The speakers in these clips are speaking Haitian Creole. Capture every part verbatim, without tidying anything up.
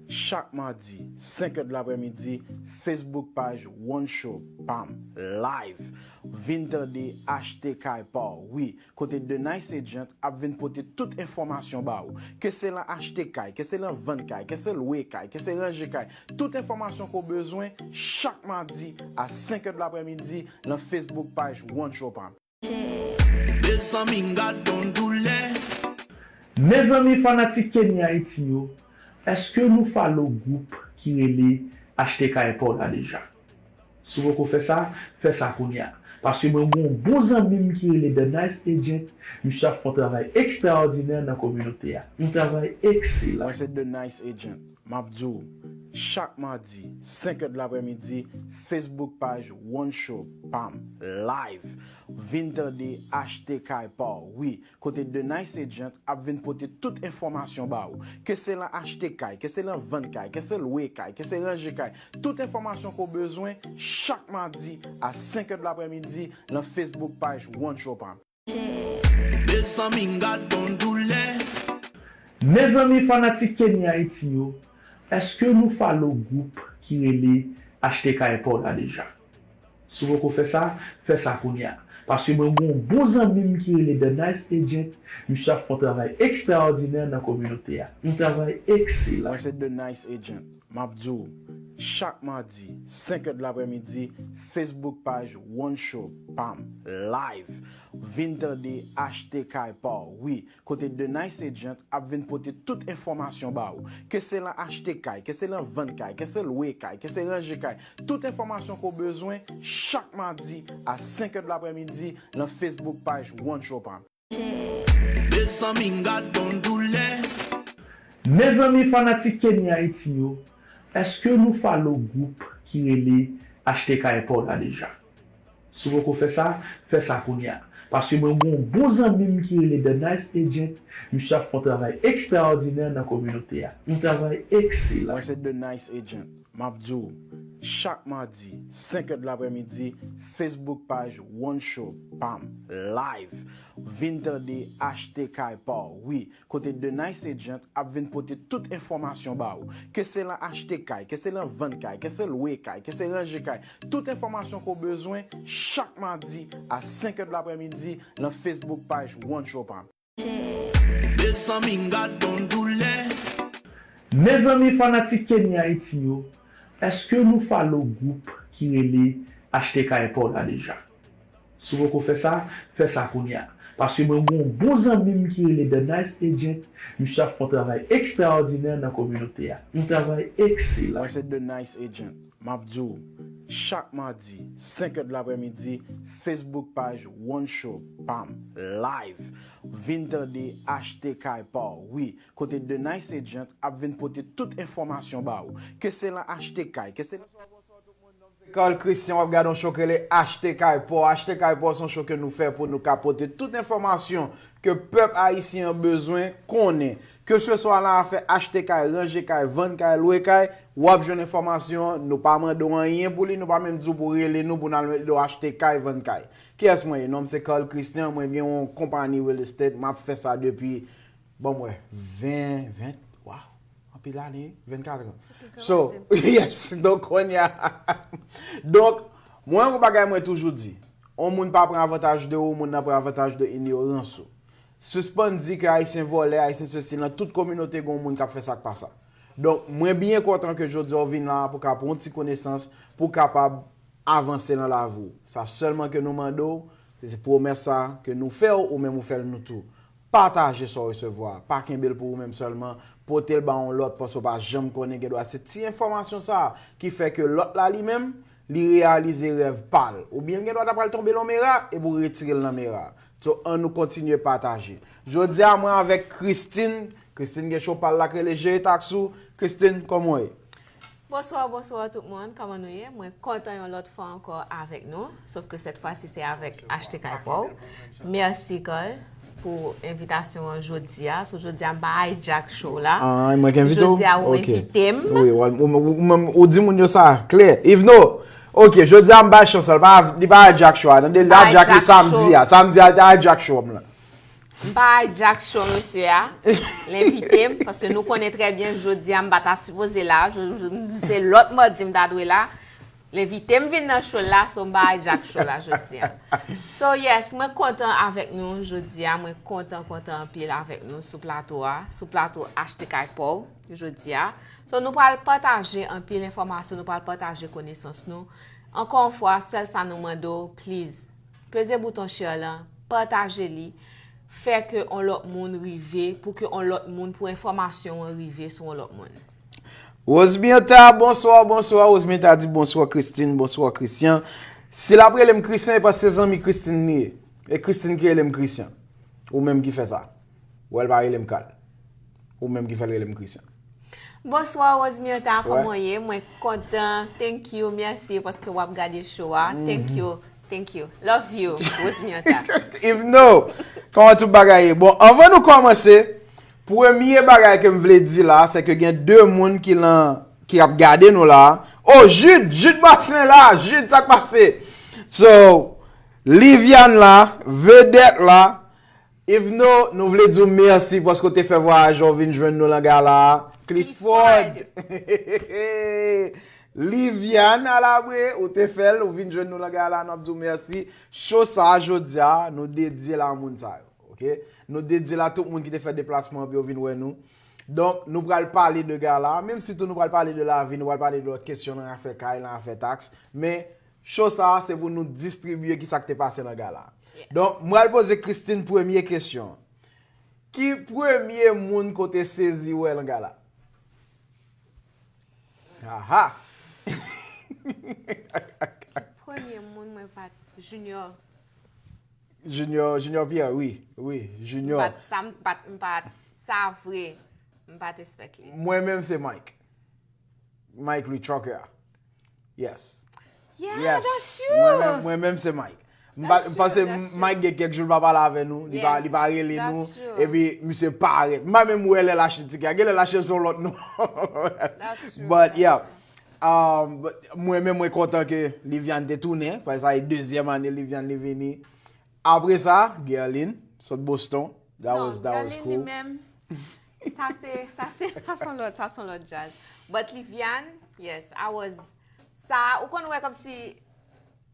Chak madi, senk è de laprèmidi, Facebook paj One Show pa m live. Vin tande Achte Kay Pa W, wi, kote The Nice Agent ap vin pote tout enfòmasyon ba ou. Ke se lan achte kay, ke se lan vann kay, ke se lwe kay, ke se ranje kay, tout enfòmasyon ke w bezwen chak madi a senk è de laprèmidi lan Facebook paj One Show pa m. Mezanmi, gad yon doulè. Mezanmi, fanatik Kenny Haiti yo, èske nou follow gwoup ki rele Achte Kay Pa W la deja? Si w poko fè sa, fè sa kounye a. Paske mwen gen yon bon zanmi m ki rele The Nice Agent, misye ap fè yon travay ekstraòdinè nan kominote a. Yon travay ekselan. Mwen se The Nice Agent. M ap di w, chak madi, senk è de laprèmidi, Facebook paj One Show pa m live. Vin tande Achte Kay Pa W, wi, kote The Nice Agent ap vin pote tout enfòmasyon ba ou. Ke se lan achte kay, ke se lan vann kay, ke se lwe kay, ke se ranje kay, tout enfòmasyon ke w bezwen chak madi a senk è de laprèmidi lan Facebook paj One Show pa m. Mezanmi, gad yon doulè. Mezanmi, fanatik Kenny Haiti yo, èske nou follow gwoup ki rele Achte Kay Pa W la deja? Si w poko fè sa, fè sa kounye a. Paske mwen gen yon bon zanmi m ki rele The Nice Agent, misye ap fè yon travay ekstraòdinè nan kominote a. Yon travay ekselan. Mwen se The Nice Agent. M ap di w, chak madi, senk è de laprèmidi, Facebook paj One Show pa m live. Vin tande Achte Kay Pa W, wi, kote The Nice Agent ap vin pote tout enfòmasyon ba ou. Ke se lan achte kay, ke se lan vann kay, ke se lwe kay, ke se ranje kay, tout enfòmasyon ke w bezwen chak madi a senk è de laprèmidi lan Facebook paj One Show pa m. Mezanmi, gad yon doulè. Mezanmi, fanatik Kenny Haiti yo, èske nou follow gwoup ki rele Achte Kay Pa W la deja? Si w poko fè sa, fè sa kounye a. Paske mwen gen yon bon zanmi m ki rele The Nice Agent, misye ap fè yon travay ekstraòdinè nan kominote a. Yon travay ekselan. Mwen se The Nice Agent. M ap di w, chak madi, senk è de laprèmidi, Facebook paj One Show pa m live. Vin tande Achte Kay Pa W, wi, kote The Nice Agent ap vin pote tout enfòmasyon ba ou. Ke se lan achte kay, ke se lan vann kay, ke se lwe kay, ke se ranje kay, tout enfòmasyon ke w bezwen chak madi a senk è de laprèmidi lan Facebook paj One Show pa m. Mezanmi, gad yon doulè. Mezanmi, fanatik Kenny Haiti yo, èske nou follow gwoup ki rele Achte Kay Pa W la deja? Si w poko fè sa, fè sa kounye a. Paske mwen gen yon bon zanmi m ki rele The Nice Agent, misye ap fè yon travay ekstraòdinè nan kominote a. Yon travay ekselan. Mwen se The Nice Agent. M ap di w, chak madi, senk è de laprèmidi, Facebook paj One Show pa m live. Vin tande Achte Kay Pa W, wi, kote The Nice Agent ap vin pote tout enfòmasyon ba ou. Ke se lan achte kay, ke se Carl Christian, w ap gade yon show ki rele Achte Kay Pa W. Achte Kay Pa W se yon show ke nou fè pou nou ka pote tout enfòmasyon ke pèp ayisyen an bezwen konnen. Ke se swa nan afè achte kay, ranje kay, vann kay, lwe kay, w ap jwenn enfòmasyon an. Nou pa mande w anyen pou li, nou pa menm di w pou w rele nou pou n al ede w achte kay, vann kay. Kiyès mwen ye? Non m se Carl Christian, mwen gen yon konpayi real estate, m ap fè sa depi, bon, mwen, ven, ven, waw, anpil ane, vennkat an. So, yes, donk, kounye a. Donk, mwen, yon bagay mwen toujou di, yon moun pa pran avantaj de ou, moun nan pran avantaj de inyorans ou. Sispann di ke Ayisyen vòlè, Ayisyen sesi, nan tout kominote gen yon moun k ap fè sa k pa sa. Donk, mwen byen kontan ke jodi a w vin la pou ka pran yon ti konesans, pou w kapab avanse nan lavi w. Sa sèlman ke nou mande w, se, se pwomès sa ke nou fè w, ou menm ou fè l nou tou. Pataje sa w resevwa, pa kenbe l pou ou menm sèlman, pote l ba yon lòt, paske w pa janm konnen, gen dwa se ti enfòmasyon sa a ki fè ke lòt la li menm, li reyalize rèv pa l. Oubyen l gen dwa ta pral tonbe lan mera, epi w retire l nan mera. So, ann nou kontinye pataje. Jodi a, mwen avèk Christine. Christine gen show pa l la k rele Jere Taks Ou. Christine, kòman w ye? Bonswa, bonswa tout moun. Kòman nou ye? Mwen kontan yon lòt fwa ankò avèk nou. Sof ke sèt fwa si se avèk Achte Kay Pa W. Mèsi, Carl, pou envitasyon an jodi a. So, jodi a, m pa hijack show la. Ah, mwen k envite w? Jodi a, ou envite m. Wi, w, ou, ou, ou, ou di moun yo sa, klè. Yvno, ok, jodi a, m bay chans la. Li pa, li pa hijack show a. Tande, li hijack li samdi a. Samdi a, li te hijack show m la. M pa hijack show mesye a. L envite m, paske nou konnen trè byen jodi a m pa ta sipoze la. Jodi se lòt madi m ta dwe la. L envite m vin nan show la, so m pa hijack show la jodi a. So yes, mwen kontan avèk nou jodi a. Mwen kontan, kontan anpil avèk nou sou plato a, sou plato Achte Kay Paw jodi a. So nou pral pataje anpil enfòmasyon, nou pral pataje konesans nou. Ankò yon fwa, sèl sa nou mande w, please, peze bouton share lan, pataje li, fè ke yon lòt moun rive, pou ke yon lòt moun, pou enfòmasyon an rive sou yon lòt moun. Rosmianta, bonswa, bonswa. Rosmianta di bonswa Christine, bonswa Christian. Si l ap rele m Christian, e paske se zanmi Christine li ye. E Christine ki rele m Christian. Ou menm ki fè sa. Ou wè l pa rele m Carl. Ou menm ki fè l rele m Christian. Bonswa Rosmianta, kòman w ye? Mwen kontan. Thank you, mèsi paske w ap gade show a. Thank you, thank you. Love you, Rosmianta. Yvno, kòman tout bagay ye? Bon, anvan nou kòmanse, premye bagay ke m vle di la, se ke gen de moun ki lan, ki ap gade nou la. Oh, Jude, Jude Marcelin la, Jude, sa k pase? So, Liviane la, Vedette la, Yvno, nou vle di w mèsi paske w te fè vwayaj ou vin jwenn nou lan gala a. Clifford. Clifford. Liviane Alabre, ou te fè l, ou vin jwenn nou lan gala a, n ap di w mèsi. Show sa a jodi a, nou dedye l a moun sa yo, oke? Nou dedye l a tout moun ki te fè deplasman an pou yo vin wè nou. Donk, nou pral pale de gala a, menm si tou nou pral pale de lavi, nou pral pale de lòt kesyon nan afè kay, nan afè taks, men show sa a se pou nou distribye kisa k te pase nan gala a. Yes. Donk, m pral poze Christine premye kesyon. Ki premye moun ke w te sezi wè lan gala? Aha! Premye moun mwen pa t, Junior. Junior, Junior Pierre, wi, wi, Junior. M pa t, sa m pa t, m pa t, sa vre, m pa t expect li. Mwen menm se Mike. Mike Lee Trucker a. Yes. Yeah, yes. That's you. Mwen menm, mwen menm se Mike. M pa, that's true, paske that's true. Mike gen kèk jou l pa pale avè nou, li pa, yes, li pa rele nou, that's true. Epi misye parèt. M pa menm wè lè l achte tikè a. Gen lè l achte l sou lòt non. That's true, but that's yeah. True. Um, but mwen menm mwen kontan ke Liviane te tounen, paske sa e dezyèm ane Liviane li vini. Apre sa, Guerline, sot Boston. That non, was, that was Guerline cool. Li menm, sa se, sa se, sa se yon lòt, sa se yon lòt jazz. But Liviane, yes, I was, sa, ou konn wè kòmsi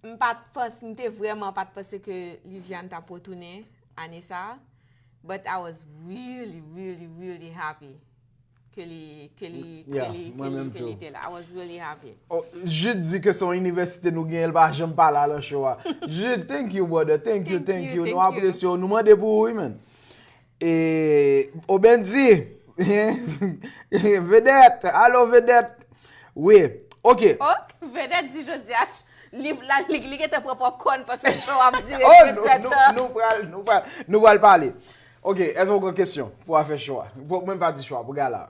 m pa t panse, m te vrèman pa t panse ke Liviane t ap retounen ane sa a. But I was really, really, really happy ke li, ke li, ke yeah, li, ke mwen li, menm ke li tou. Te la. I was really happy. Oh, Jude di ke se yon inivèsite nou genyen, l pa janm pa la lan show a. Jude, thank you, brother. Thank you, thank you, thank you. Nou apresye w, nou mande pou ou, wi, man. E, Obendy, Vedette, alo Vedette. Wi, oke. Oh, Vedette di jodi a, li, la, li, li gentan pran popcorn paske show ap dire oh, nou, nou, nou pral, nou pral, nou pral pale. Oke, èske w gen kesyon pou afè show a? Pou, mwen pa di show a, pou gala.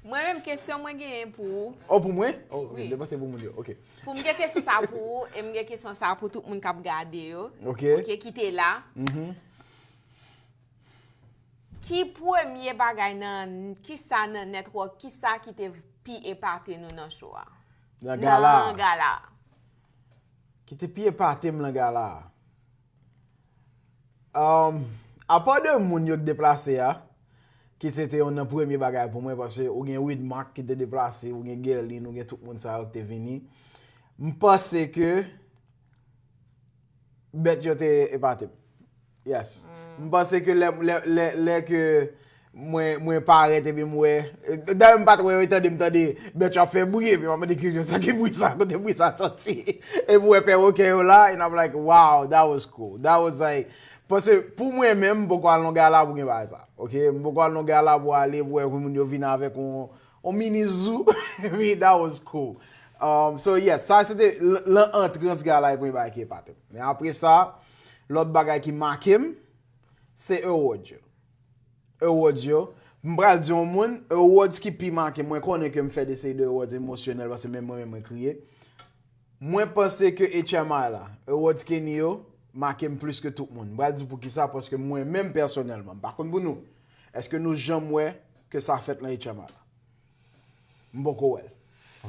Mwen menm kesyon mwen genyen pou ou. Oh, pou mwen? Oh, ok, wi. M te panse pou moun yo, oke. Pou m gen kesyon sa pou ou, e m gen kesyon sa pou tout moun k ap gade yo. Oke. Oke, ki te la. Mhm. Ki premye bagay nan, kisa nan network, kisa ki te pi epate nou nan show a? Nan gala a. Nan gala a. Ki te pi epate m lan gala a. Um, apa de moun yo k deplase a, ki se te youn nan premye bagay pou mwen, paske ou gen Widmark ki te deplase, ou gen Guerline, ou gen tout moun sa yo ki te vini. M panse ke bèt yo te epate m. Yes. Mm. M panse ke lè, lè, lè, lè ke mwen, mwen parèt epi m wè. Dayè m pa t wè yo, e tande m tande bèt yo ap fè bri, epi m ap mande kiyès sa ki bri sa, kote bri sa soti. Epi m wè pèwokè yo la, and I'm like, wow, that was cool. That was like, paske pou mwen menm, m poko al nan gala pou gen bagay sa. Oke? M poko al nan gala pou ale, pou wè moun yo vin avèk yon, yon mini zoo. Epi that was cool. Um, so, yes, sa se te l-, lan antrans gala e premye bagay ki epate m. Men apre sa, lòt bagay ki make m, se award yo. Awards yo. M pral di yon moun, awards ki pi make, mwen konnen ke m fè de seri de awards emosyonèl, paske menm mwen menm mwen kriye. Mwen panse ke H M I la, awards Kenny yo, make m plis ke tout moun. M pral di poukisa, paske mwen menm pèsonèlman, m pa konn pou nou. Èske nou janm wè ke sa fèt lan H M I la? M poko wè l.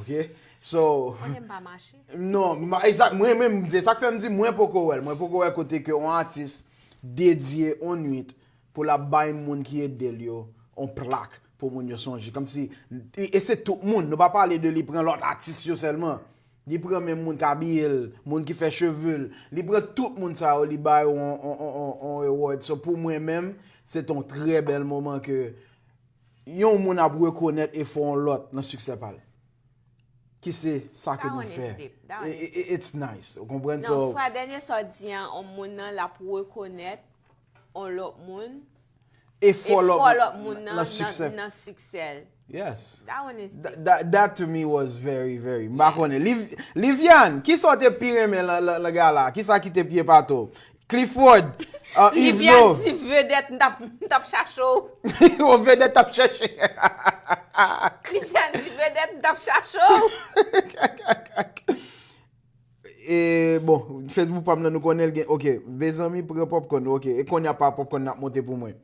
Oke? So, konnen m pa mache. Non, m pa, egzak, mwen menm, se sa k fè m di mwen poko wè l. Mwen poko wè kote ke yon atis dedye on nwit pou l ap bay moun ki ede l yo on plak pou moun yo sonje. Kòmsi, e e se tout moun, nou pa pale de li pran lòt atis yo sèlman. Li pran menm moun k abiye l, moun ki fè cheve l. Li pran tout moun sa yo, li ba yo on, on, on, on, on reward. So, pou mwen menm, se te yon trè bèl moman ke yon moun ap rekonèt efò yon lòt nan siksè pa l. Ki se sa ke That nou one is fè. Deep. That one I- is i- deep. It's nice. Ou konprann? Non, So, frè, dènye sa w di an, yon moun nan l ap rekonèt yon lòt moun, efò efò lòt lòt moun nan nan nan, siksè. Nan siksè l. Yes. That one is Th- deep. That, that to me was very, very. M pa konnen. Liv- Liviane, ki sa w te pi renmen lan, lan, lan gala? Ki sa ki te pi epate w? Clifford, uh, Liviane Yvno. Di vedèt, m t ap, m t ap chache w. O vedèt t ap chache. Liviane di vedèt, m t ap chache w. E, bon, Facebook pa m nan, nou konnen l gen. Ok, mezanmi, pran popcorn. Ok, e kounye a pa popcorn n ap monte pou mwen.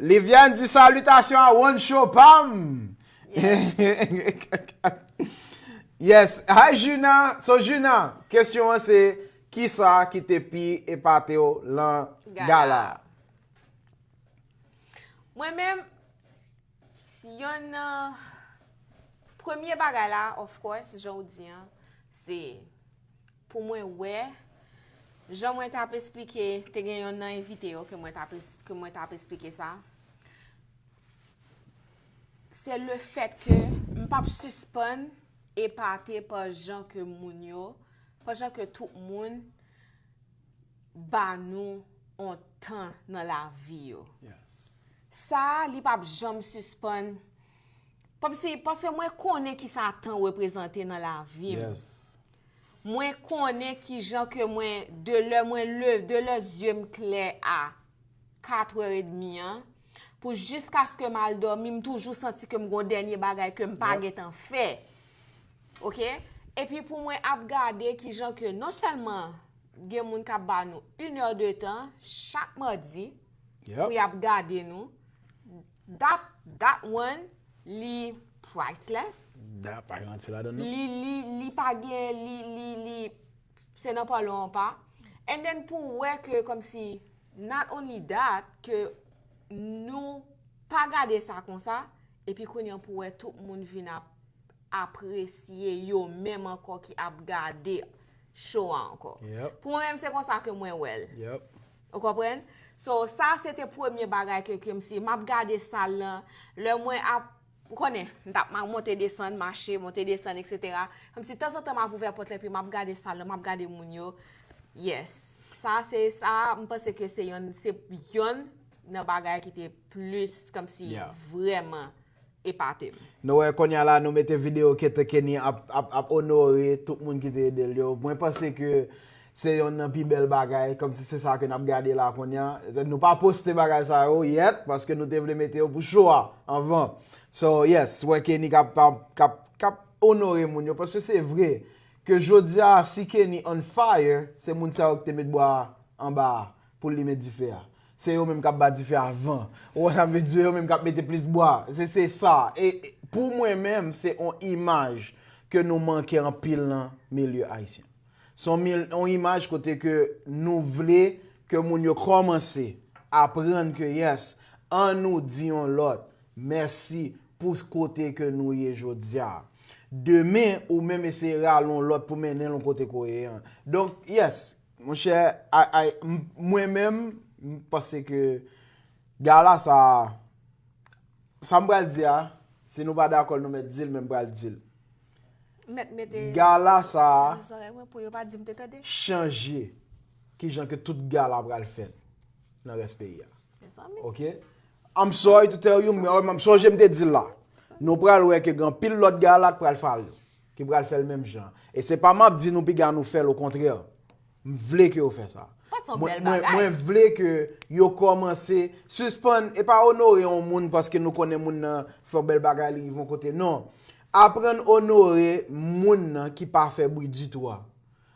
Liviane di salitasyon a One Show pa m. Yes. Hi, Juna. So, Juna, kesyon an se, ki sa ki te pi epate w lan Gala. Gala? Mwen menm, si yonn nan premye bagay la, of course, jan w di an, se pou mwen wè, jan mwen t ap esplike, te gen yonn nan envite yo ke mwen t ap es- ke mwen t ap esplike sa. Se le fèt ke m p ap sispann epate pa jan ke moun yo, pa jan ke tout moun ba nou on tan nan lavi yo. Yes. Sa a, li p ap janm sispann. Kòmsi, paske mwen konnen ki sa tan reprezante nan lavi m. Yes. Mwen konnen ki jan ke mwen, de lè mwen leve, de lè zye m klè a kat è edmi an, pou jiskaske m al dòmi, m toujou santi ke m gon dènye bagay ke m pa Yep. Gentan fè. Ok? Epi pou mwen ap gade ki jan ke non sèlman gen moun k ap ba nou inè de tan chak madi Yep. Pou y ap gade nou, that, that one, li priceless. Da pa gen manti ladan non. Li, li, li pa gen, li, li, li, se nan pale w pa. And then pou w wè ke kòmsi, not only that, ke nou pa gade sa konsa, epi kounye an pou w wè tout moun vin ap apresye yo menm ankò ki ap gade show a ankò. Yep. Pou mwen menm, se konsa ke mwen wè l. Yep. Ou konprann? So, sa se te premye bagay ke, ke m si, m ap gade sal lan, lè mwen ap, ou konnen, m t ap ma- monte desann, mache, monte desann, etsetera. Kòmsi tanzantan m ap ouvè pòt la, epi m ap gade sal lan, m ap gade moun yo. Yes. Sa se, sa, m panse ke se yonn, se yonn nan bagay ki te plis, kòmsi Yeah. Vrèman epate m. Nou wè kounye a la, nou mete videyo Kete Kenny ap, ap, ap onore tout moun ki te ede l yo. Mwen panse ke se yonn nan pi bèl bagay, kòmsi se sa ke n ap gade la kounye a. Nou pa poste bagay sa yo yèt, paske nou te vle mete yo pou show a anvan. So, yes, wè Kenny k ap, k ap, k ap, k ap onore moun yo, paske se vre ke jodi a, si Kenny on fire, se moun sa yo ki te met bwa anba a pou li met dife a. Se yo menm k ap ba dife a van. Ou wè sa m vle di, yo menm k ap mete plis bwa. Se, se sa. E, e, pou mwen menm, se on imaj ke nou manke anpil nan milye ayisyen. Se on mil, on imaj kote ke nou vle ke moun yo kòmanse aprann ke, yes, ann nou di yon lòt mèsi pou kote ke nou ye jodi a. Demen, ou menm eseye rale yon lòt pou mennen l yon kote ke w ye an. Donk, yes, monchè, ay, ay, m- mwen menm, m panse ke gala sa a, sa m pral di a, si nou pa dakò, nou mèt di l, men m pral di l. Mèt mete Gala sa a nan zòrèy mwen pou yo pa di m te tande. Chanje kijan ke tout gala pral fèt nan rès peyi a. Mezanmi. Ok? I'm sorry to tell you, men m sonje m te di l la. Nou pral wè ke gen anpil lòt gala k pral fè l, ki pral fè l menm jan. E se pa m ap di nou piga nou fè l, okontrè. M vle ke yo fè sa. Sa t se yon Mwen, bèl mwen, bagay. Mwen vle ke yo kòmanse sispann, e pa onore yon moun paske nou konnen moun nan fè yon bèl bagay, li rive yon kote. Non. Aprann onore moun nan ki pa fè bri ditou a.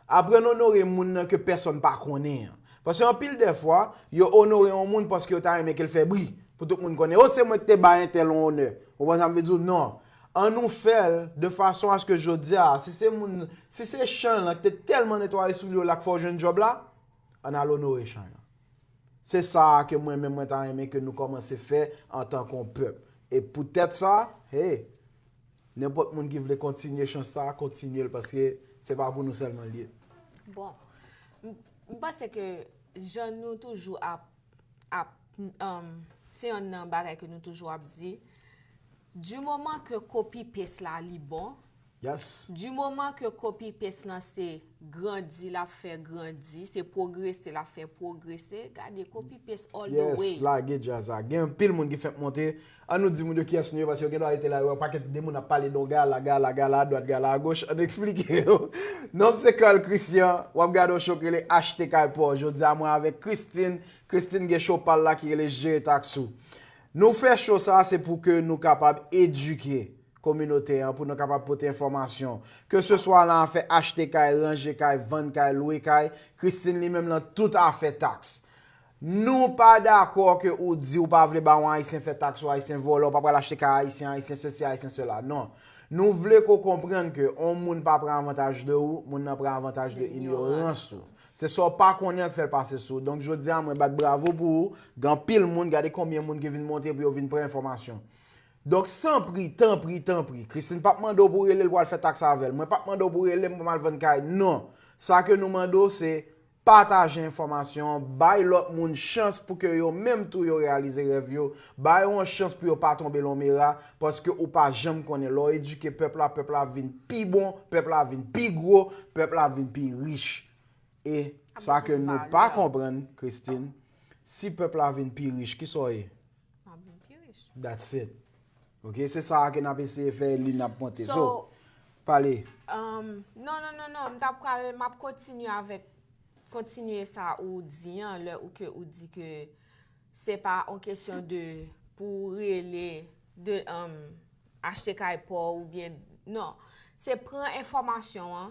Aprann onore moun nan ke pèsonn pa konnen an. Paske anpil dèfwa, yo onore yon moun paske yo ta renmen ke l fè bri. Pou tout moun konnen, o, se mwen ki te bay entèl yon onè. Ou konprann sa m vle di w? Non. Ann nou fè l de fason aske jodi a, si se moun, si se Chan lan ki te tèlman netwaye soulye w la k fè w jwenn djòb la, ann al onore Chan lan. Se sa a ke mwen menm mwen ta renmen ke nou kòmanse fè antanke yon pèp. E poutèt sa, hey, nenpòt moun ki vle kontinye chans sa, kontinye l paske se pa pou nou sèlman l ye. Bon, m m panse ke jan nou toujou ap ap um, se yonn nan bagay ke nou toujou ap di, du moman ke copy paste la li bon, Yes. du moman ke copy paste lan se grandi l ap fè grandi, se pwogrese l ap fè pwogrese, gade copy paste all the Yes, way. Lage djaz la. Gen anpil moun ki fenk monte. An nou di moun yo kiyès nou ye, paske yo gen dwa rete la, yo wè pakèt de moun ap pale de yon gala, gala, gala, adwat, gala, agoch. An nou eksplike yo. Non m se Carl Christian, w ap gade yon show ki rele Achte Kay Pa W. Jodi a mwen avèk Christine. Christine gen show pa l la ki rele Jere Taks Ou. Nou fè show sa a, se pou ke nou kapab edike kominote an, pou nou kapab pote enfòmasyon. Ke se swa nan afè achte kay, ranje kay, vann kay, lwe kay, Christine li menm nan tout afè taks. Nou pa dakò ke ou di ou pa vle ba yon Ayisyen fè taks, ou Ayisyen vòlè, ou pa pral achte kay Ayisyen, Ayisyen sesi, Ayisyen sela. Non. Nou vle ke w konprann ke yon moun pa pran avantaj de ou, moun nan pran avantaj de inyorans ou. Se sa w pa konnen an k fè l pase sou ou. Donk, jodi a, mwen bat bravo pou ou. Gen anpil moun, gade konbyen moun ki vin monte pou yo vin pran enfòmasyon. Donk, sanpri, tanpri, tanpri, Christine p ap mande w pou w rele l pou w al fè taks avè l. Mwen p ap mande w pou w rele m pou m al vann kay. Non. Sa ke nou mande w, se pataje enfòmasyon an, bay lòt moun chans pou ke yo menm tou yo reyalize rèv yo, bay yo yon chans pou yo pa tonbe lonmera, paske ou pa janm konnen. Lè w edike pèp la, pèp la ap vin pi bon, pèp la ap vin pi gwo, pèp la ap vin pi rich. E sa ke nou pa konprann, Christine, si pèp la vin pi rich, kisa w ye? M ap vin pi rich. That's it. Ok, se sa ke n ap eseye fè, li n ap monte. So, pale. Um, non, non, non, non, m t ap pral, m ap kontinye avèk, kontinye sa ou di an, lè ou ke ou di ke se pa yon kesyon de pou w rele, de um, achte kay pa w oubyen, non. Se pran enfòmasyon an,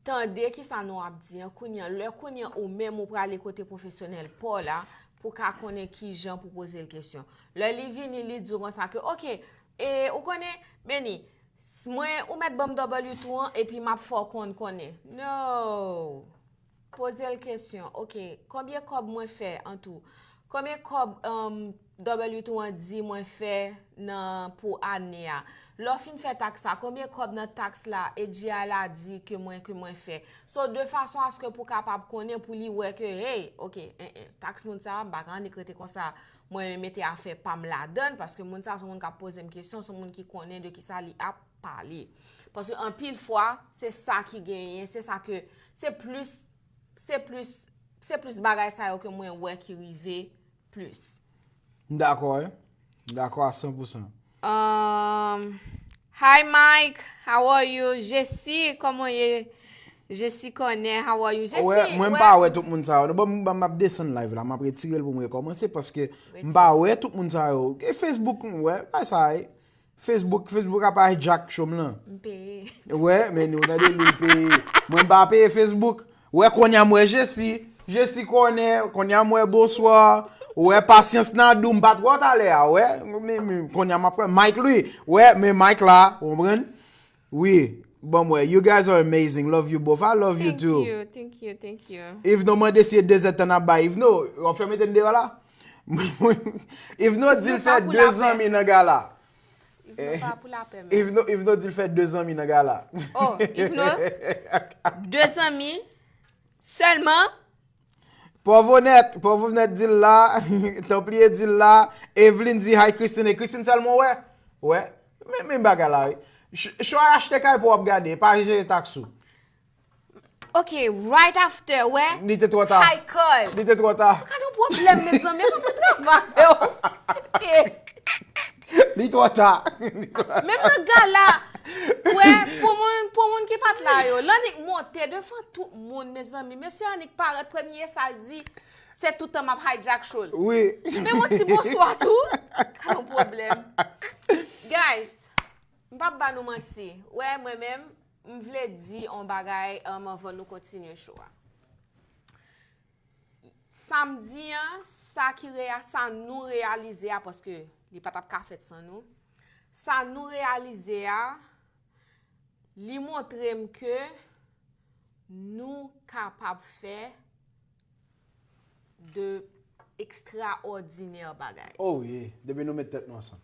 tande kisa nou ap di an kounye a. Lè kounye a ou menm ou prale kote pwofesyonèl pa w la pou w ka konnen kijan pou poze l kesyon. Lè li vini, li di w konsa ke, oke, e ou konnen, Benny, mwen, ou mèt ban m W two an epi m ap fè w konn konnen. No! Poze l kesyon, oke, konbyen kòb mwen fè an tou? Konbyen kòb um, W two an di mwen fè nan pou ane a? Lè w fin fè taks la, konbyen kòb nan taks la A G I la di ke mwen ke mwen fè? So de fason aske pou kapab konnen pou li wè ke hey, oke, en, en, taks moun sa a, m pa ka annik rete konsa, mwen mete afè pa m ladan l, paske moun sa a se yon moun k ap poze m kesyon, se yon moun ki konnen de kisa li ap pale. Paske anpil fwa, se sa ki genyen, se sa ke, se plis, se plis, se plis bagay sa yo ke mwen wè ki rive plis. M dakò, wi. M dakò a san pou san. Um, hi Mike, how are you? Jesi, kòman w ye? Jesi Kònè, how are you? Jesi, Wè, mwen m pa wè tout moun sa yo. Non, bon, m, m ap desann live la, m ap retire l pou m rekòmanse paske m pa wè tout moun sa yo. E Facebook, m wè, pa sa, e. Facebook, Facebook ap hijack show m lan. M peye. Wè, men nou tande li peye. Mwen m pa peye Facebook. Wè, kounye a m wè Jesi. Jesi Kònè, kounye a m wè Bonswa. Wè, Pasyans Nadou, m pa t wè w talè a, wè. Men, men, kounye a m ap wè Mike Louis. Wè, men Mike la, ou konprann? Wi, bon, m wè. You guys are amazing. Love you both. I love you too. Thank you, thank you, thank you. Yvno mande si e de zèdtan n ap bay. Yvno, w ap fè mete n deyò la? Yvno di l fè de zanmi nan gala. Yvno pa pou lapè, men. Yvno, Yvno di l fè de zanmi nan gala. Oh, Yvno? De zanmi? Sèlman? Pòv onèt, pòv onèt di l la, Tanpliye di l la, Evelyn di hi Christine, e Christine sèlman wè? Wè? Men, men bagay la, wi. Ch- Choix achte kay pou w ap gade, pa jere taks ou. Ok, right after, wè. Li te twò ta. Hi, Carl. Li te twò ta. Pa gen pwoblèm, mezanmi, pa mwen travay avè w. Ok. Li twò ta. Li twò ta. Menm nan gala, wè, pou moun, pou moun ki pa t la yo, l annik monte devan tout moun, mezanmi. Mesye annik parèt premye, sa l di, se tout tan m ap hijack show l. Wi. Men yon ti bonswa tou. Pa gen pwoblèm. Guys, m p ap ba nou manti. Wè, mwen menm, m vle di yon bagay um, anvan nou kontinye show a. Samdi an, sa ki reya, sa nou reyalize a, paske li pa t ap ka fèt san nou. Sa nou reyalize a, li montre m ke nou kapab fè de ekstraòdinè bagay. Oh wi, depi nou met tèt nou ansanm.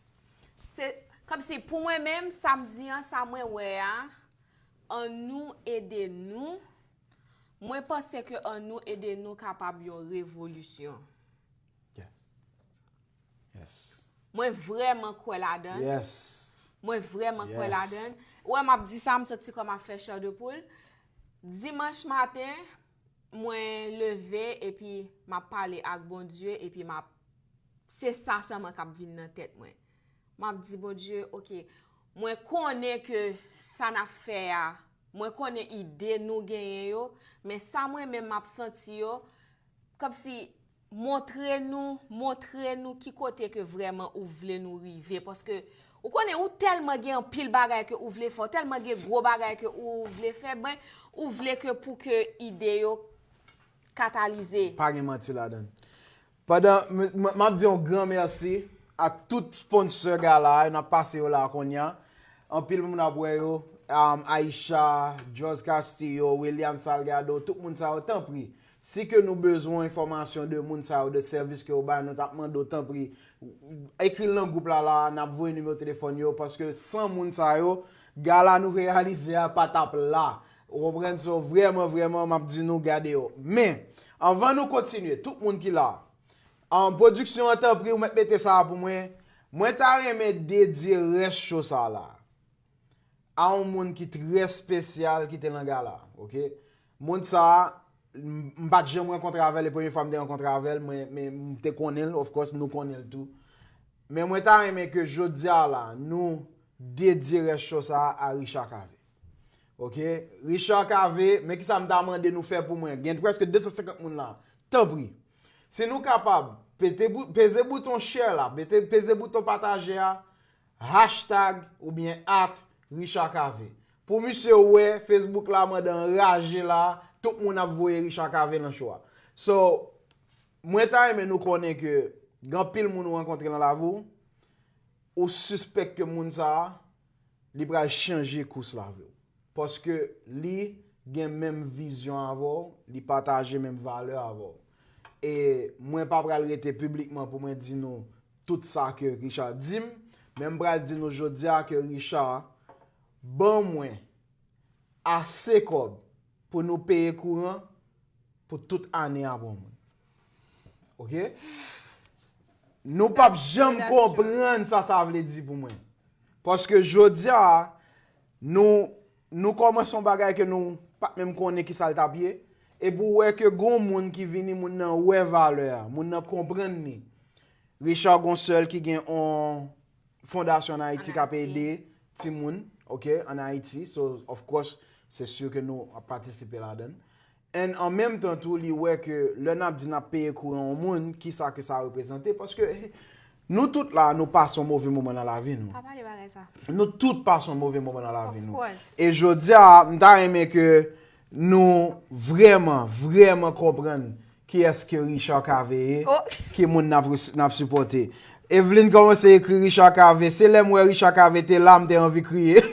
Se kòmsi pou mwen menm, sa m di an, sa mwen wè a, annou ede nou. Mwen panse ke annou ede nou kapab yon revolisyon. Yes. Yes. Mwen vrèman kwè ladan. Yes. Mwen vrèman kwè Yes. ladan. Ou wè, m ap di sa, m santi kòm ap fè chè de poul. Dimanch maten, mwen leve epi m ap pale ak Bondye epi m ap se sa sèlman k ap vin nan tèt mwen. M ap di, Bondye, oke, mwen konnen ke sa n ap fè a, mwen konnen ide nou genyen yo, men sa mwen menm m ap santi yo, kòmsi montre nou, montre nou ki kote ke vrèman ou vle nou rive. Paske ou konnen ou tèlman gen anpil bagay ke ou vle fè, ou tèlman gen gwo bagay ke ou vle fè, ben, ou vle ke pou ke ide yo katalize. Pa gen manti ladan. Pandan, m, m, m ap di yon gran mèsi a tout sponsor gala a, n ap pase yo la kounye a. Anpil moun ap wè yo. Um, Aisha, George Castillo, William Salgado, tout moun sa yo, tanpri. Si ke nou bezwen enfòmasyon de moun sa yo, de sèvis ke yo bay, nou t ap mande w, tanpri, ekri l nan gwoup la la, n ap voye nimewo telefòn yo, paske san moun sa yo, gala nou reyalize a pa t ap la. Ou konprann? So, vrèman, vrèman, m ap di nou gade yo. Men, anvan nou kontinye, tout moun ki la, um, pwodiksyon an, tanpri, ou mèt mete sa a pou mwen. Mwen ta renmen dedye rès show sa la a yon moun ki trè espesyal ki te nan gala, oke? Moun sa a, m, m pa t janm rankontre avè l, e premye fwa m te rankontre avè l, mwen, men m te konnen l, of course, nou konnen l tou. Men mwen ta renmen ke jodi a la, nou dedye rès show sa a a Richard Cavé. Oke? Richard Cavé, men kisa m ta mande nou fè pou mwen. Gen prèske de san senkant moun la. Tanpri. Si nou kapab, pete bou-, peze bouton share la, pete, peze bouton pataje a, hashtag oubyen at Richard Cavé. Pou misye wè Facebook la mande anraje la, tout moun ap voye Richard Cavé nan show a. So, mwen ta renmen nou konnen ke gen anpil moun ou rankontre nan lavi w, ou sispèk ke moun sa a, li pral chanje kous lavi w. Paske li gen menm vizyon avè w, li pataje menm valè avè w. E mwen pa pral rete piblikman pou mwen di nou tout sa ke Richard di m, men m pral di nou jodi a ke Richard ban mwen ase kòb pou nou peye kouran pou tout ane a pou yon moun. Oke? Nou p ap janm konprann sa sa vle di pou mwen. Paske jodi a, nou, nou kòmanse yon bagay ke nou pa t menm konnen ki sa l t ap ye. Epi w wè ke gon moun ki vini, moun nan wè valè a, moun nan konprann li. Richard gon sè l ki gen yon fondasyon an Ayiti k ap ede timoun, oke, an Ayiti. So, of course, se si ke nou ap patisipe ladan l. And an menm tan tou, li wè ke lè n ap di n ap peye kouran yon moun, kisa ke sa reprezante? Paske nou tout la, nou pase yon move moman nan lavi nou. Pa pale bagay sa. Nou tout pase yon move moman nan lavi nou. Of course. E jodi a, m ta renmen ke nou vrèman, vrèman konprann kiyès ke Richard Cavé ye, Oh. Ki moun n ap res-, n ap sipòte. Evelyn kòmanse ekri Richard Cavé. Se lè m wè Richard Cavé te la, m te anvi kriye.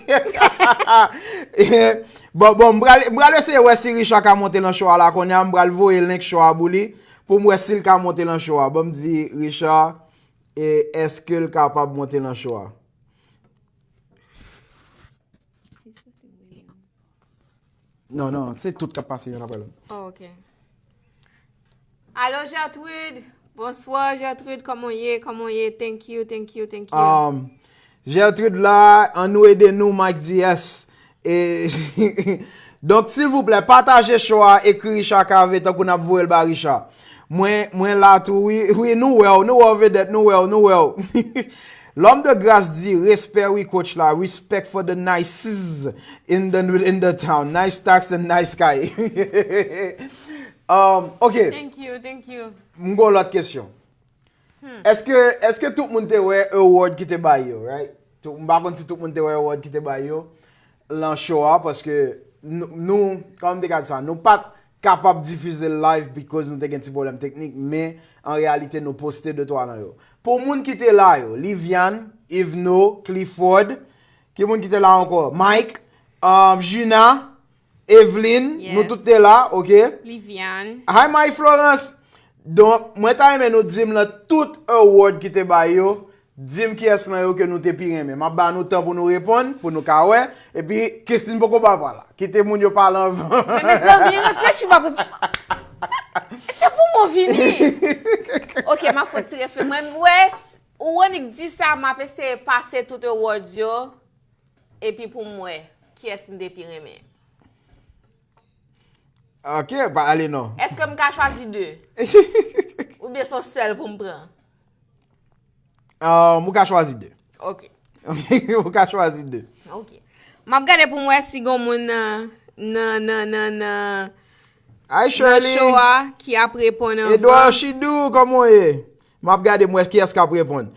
Bon, bon, m pral, m pral eseye wè si Richard ka monte nan show a la kounye a. M pral voye link show a pou li, pou m wè si l ka monte nan show a. Ban m di Richard, e èske l kapab monte nan show a? Non, non, se tout k ap pase youn apre lòt. Oh, ok. Alo, Gertrude. Bonsoir, Gertrude. Kòman w ye? Kòman w ye? Thank you, thank you, thank you. Um, Gertrude la, annou ede nou, Mike di yes. E, donk, silvouplè, pataje show a, ekri Richard Cavé, tankou n ap voye l ba Richard. Mwen, mwen la tou, wi, wi, nou wè w, nou wè w, Vedèt, nou wè w, nou wè w. L'homme de grâce di, respè wi coach la, respect for the nices in the, in the town, nice tax and nice kay. Um, ok, Thank you, thank you. m gon lòt kesyon. Èske, èske tout moun te wè award ki te bay yo, right? Tout, m pa konn si tout moun te wè award ki te bay yo lan show a, paske nou, nou, kòman m te ka di sa, nou pa t kapab difize l live because nou te gen ti pwoblèm teknik, men an reyalite nou poste de twa nan yo. Pou moun ki te la yo, Liviane, Yvno, Clifford, ki moun ki te la ankò? Mike, um, Juna, Evelyn, Yes. Nou tout te la, ok? Liviane. Hi Marie Florence. Donk, mwen ta renmen nou di m nan tout award ki te bay yo, di m kiyès nan yo ke nou te pi renmen. M ap ba nou tan pou nou reponn, pou nou ka wè. Epi, Christine poko ba pa la. Kite moun yo pale anvan. Men mezanmi, reflechi, m ap ref- Se pou mwen vini. Ok, m ap fè ti reflechi. Mwen, m wè, s- ou Ronik di sa, m ap eseye pase tout awards yo. Epi pou m wè, kiyès m te pi renmen. Ok, pa ale non. Èske m ka chwazi de? Oubyen se yon sèl pou m pran? Um, ou ka chwazi de. Ok. Ou ka chwazi de. Ok. M ap gade pou m wè si gon moun nan, nan, nan, nan, nan, Hi, nan Shirley. Show a ki ap reponn anvan. Edouard Chidou, kòman w ye? M ap gade m wè kiyès k ap reponn.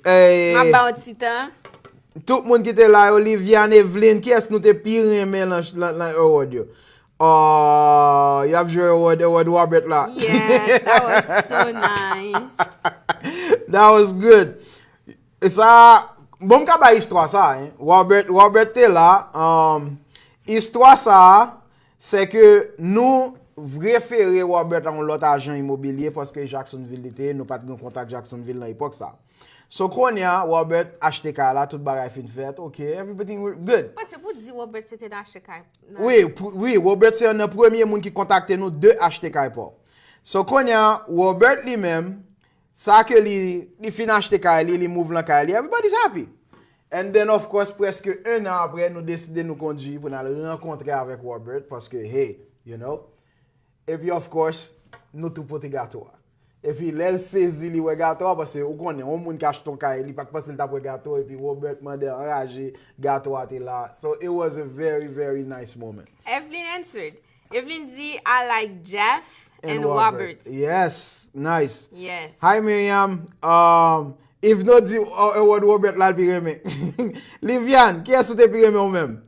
Eh, M ap ba w ti tan. Tout moun ki te la yo, Liviane, Evelyn, kiyès nou te pi renmen lan, lan, lan award yo? Oh, y ap jwe award, award Robert la. Yes, that was so nice. That was good. E sa, bon, m ka bay istwa sa, hein. Robert, Robert te la. Um, istwa sa, se ke nou refere Robert a yon lòt ajan imobilye paske Jacksonville li te ye, nou pa t gen kontak Jacksonville nan epòk sa. So, kounye a, Robert achte kay la, tout bagay fin fèt, ok, everything good. Mwen, se pou di Robert se te achte kay. Wi, pou- wi, Robert se youn nan premye moun ki kontakte nou de achte kay pa w. So, kounye a, Robert li menm, sa ke li, li fin achte kay li, li move lan kay li, everybody's happy. And then, of course, prèske en an apre, nou deside nou kondui pou n al rankontre avèk Robert, paske, hey, you know. Epi, of course, nou tou pote gato a. Epi, lè l sezi, li wè gato a, paske ou konnen, yon moun ki achte yon kay, li pa t panse l t ap wè gato, epi Robert mande anraje, gato a te la. So, it was a very, very nice moment. Evelyn answered. Evelyn di, I like Jeff and Robert. Yes, nice. Yes. Hi, Miriam. Um, Yvno di, uh, award Robert la l pi renmen. Liviane, kiyès ou te pi renmen ou menm?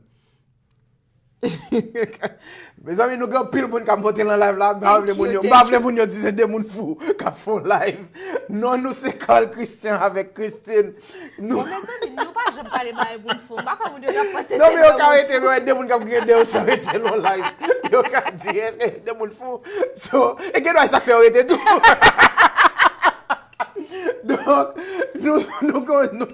Mezanmi, nou gen anpil moun k ap monte lan live la, m pa vle moun yo, m pa vle moun yo di se de moun fou k ap fè yon live. Non, nou se Carl Christian avèk Christine. Nou Bon, mezanmi, nou pa janm pale bagay moun fou. M pa kwè moun yo t ap panse se de moun fou. Non, men yo ka rete, men de moun k ap griyen de yo san rete lan live. Yo ka di, èske de moun fou? So, e gen dwa e sa k fè yo rete tou. Donk, nou, nou, nou, nou,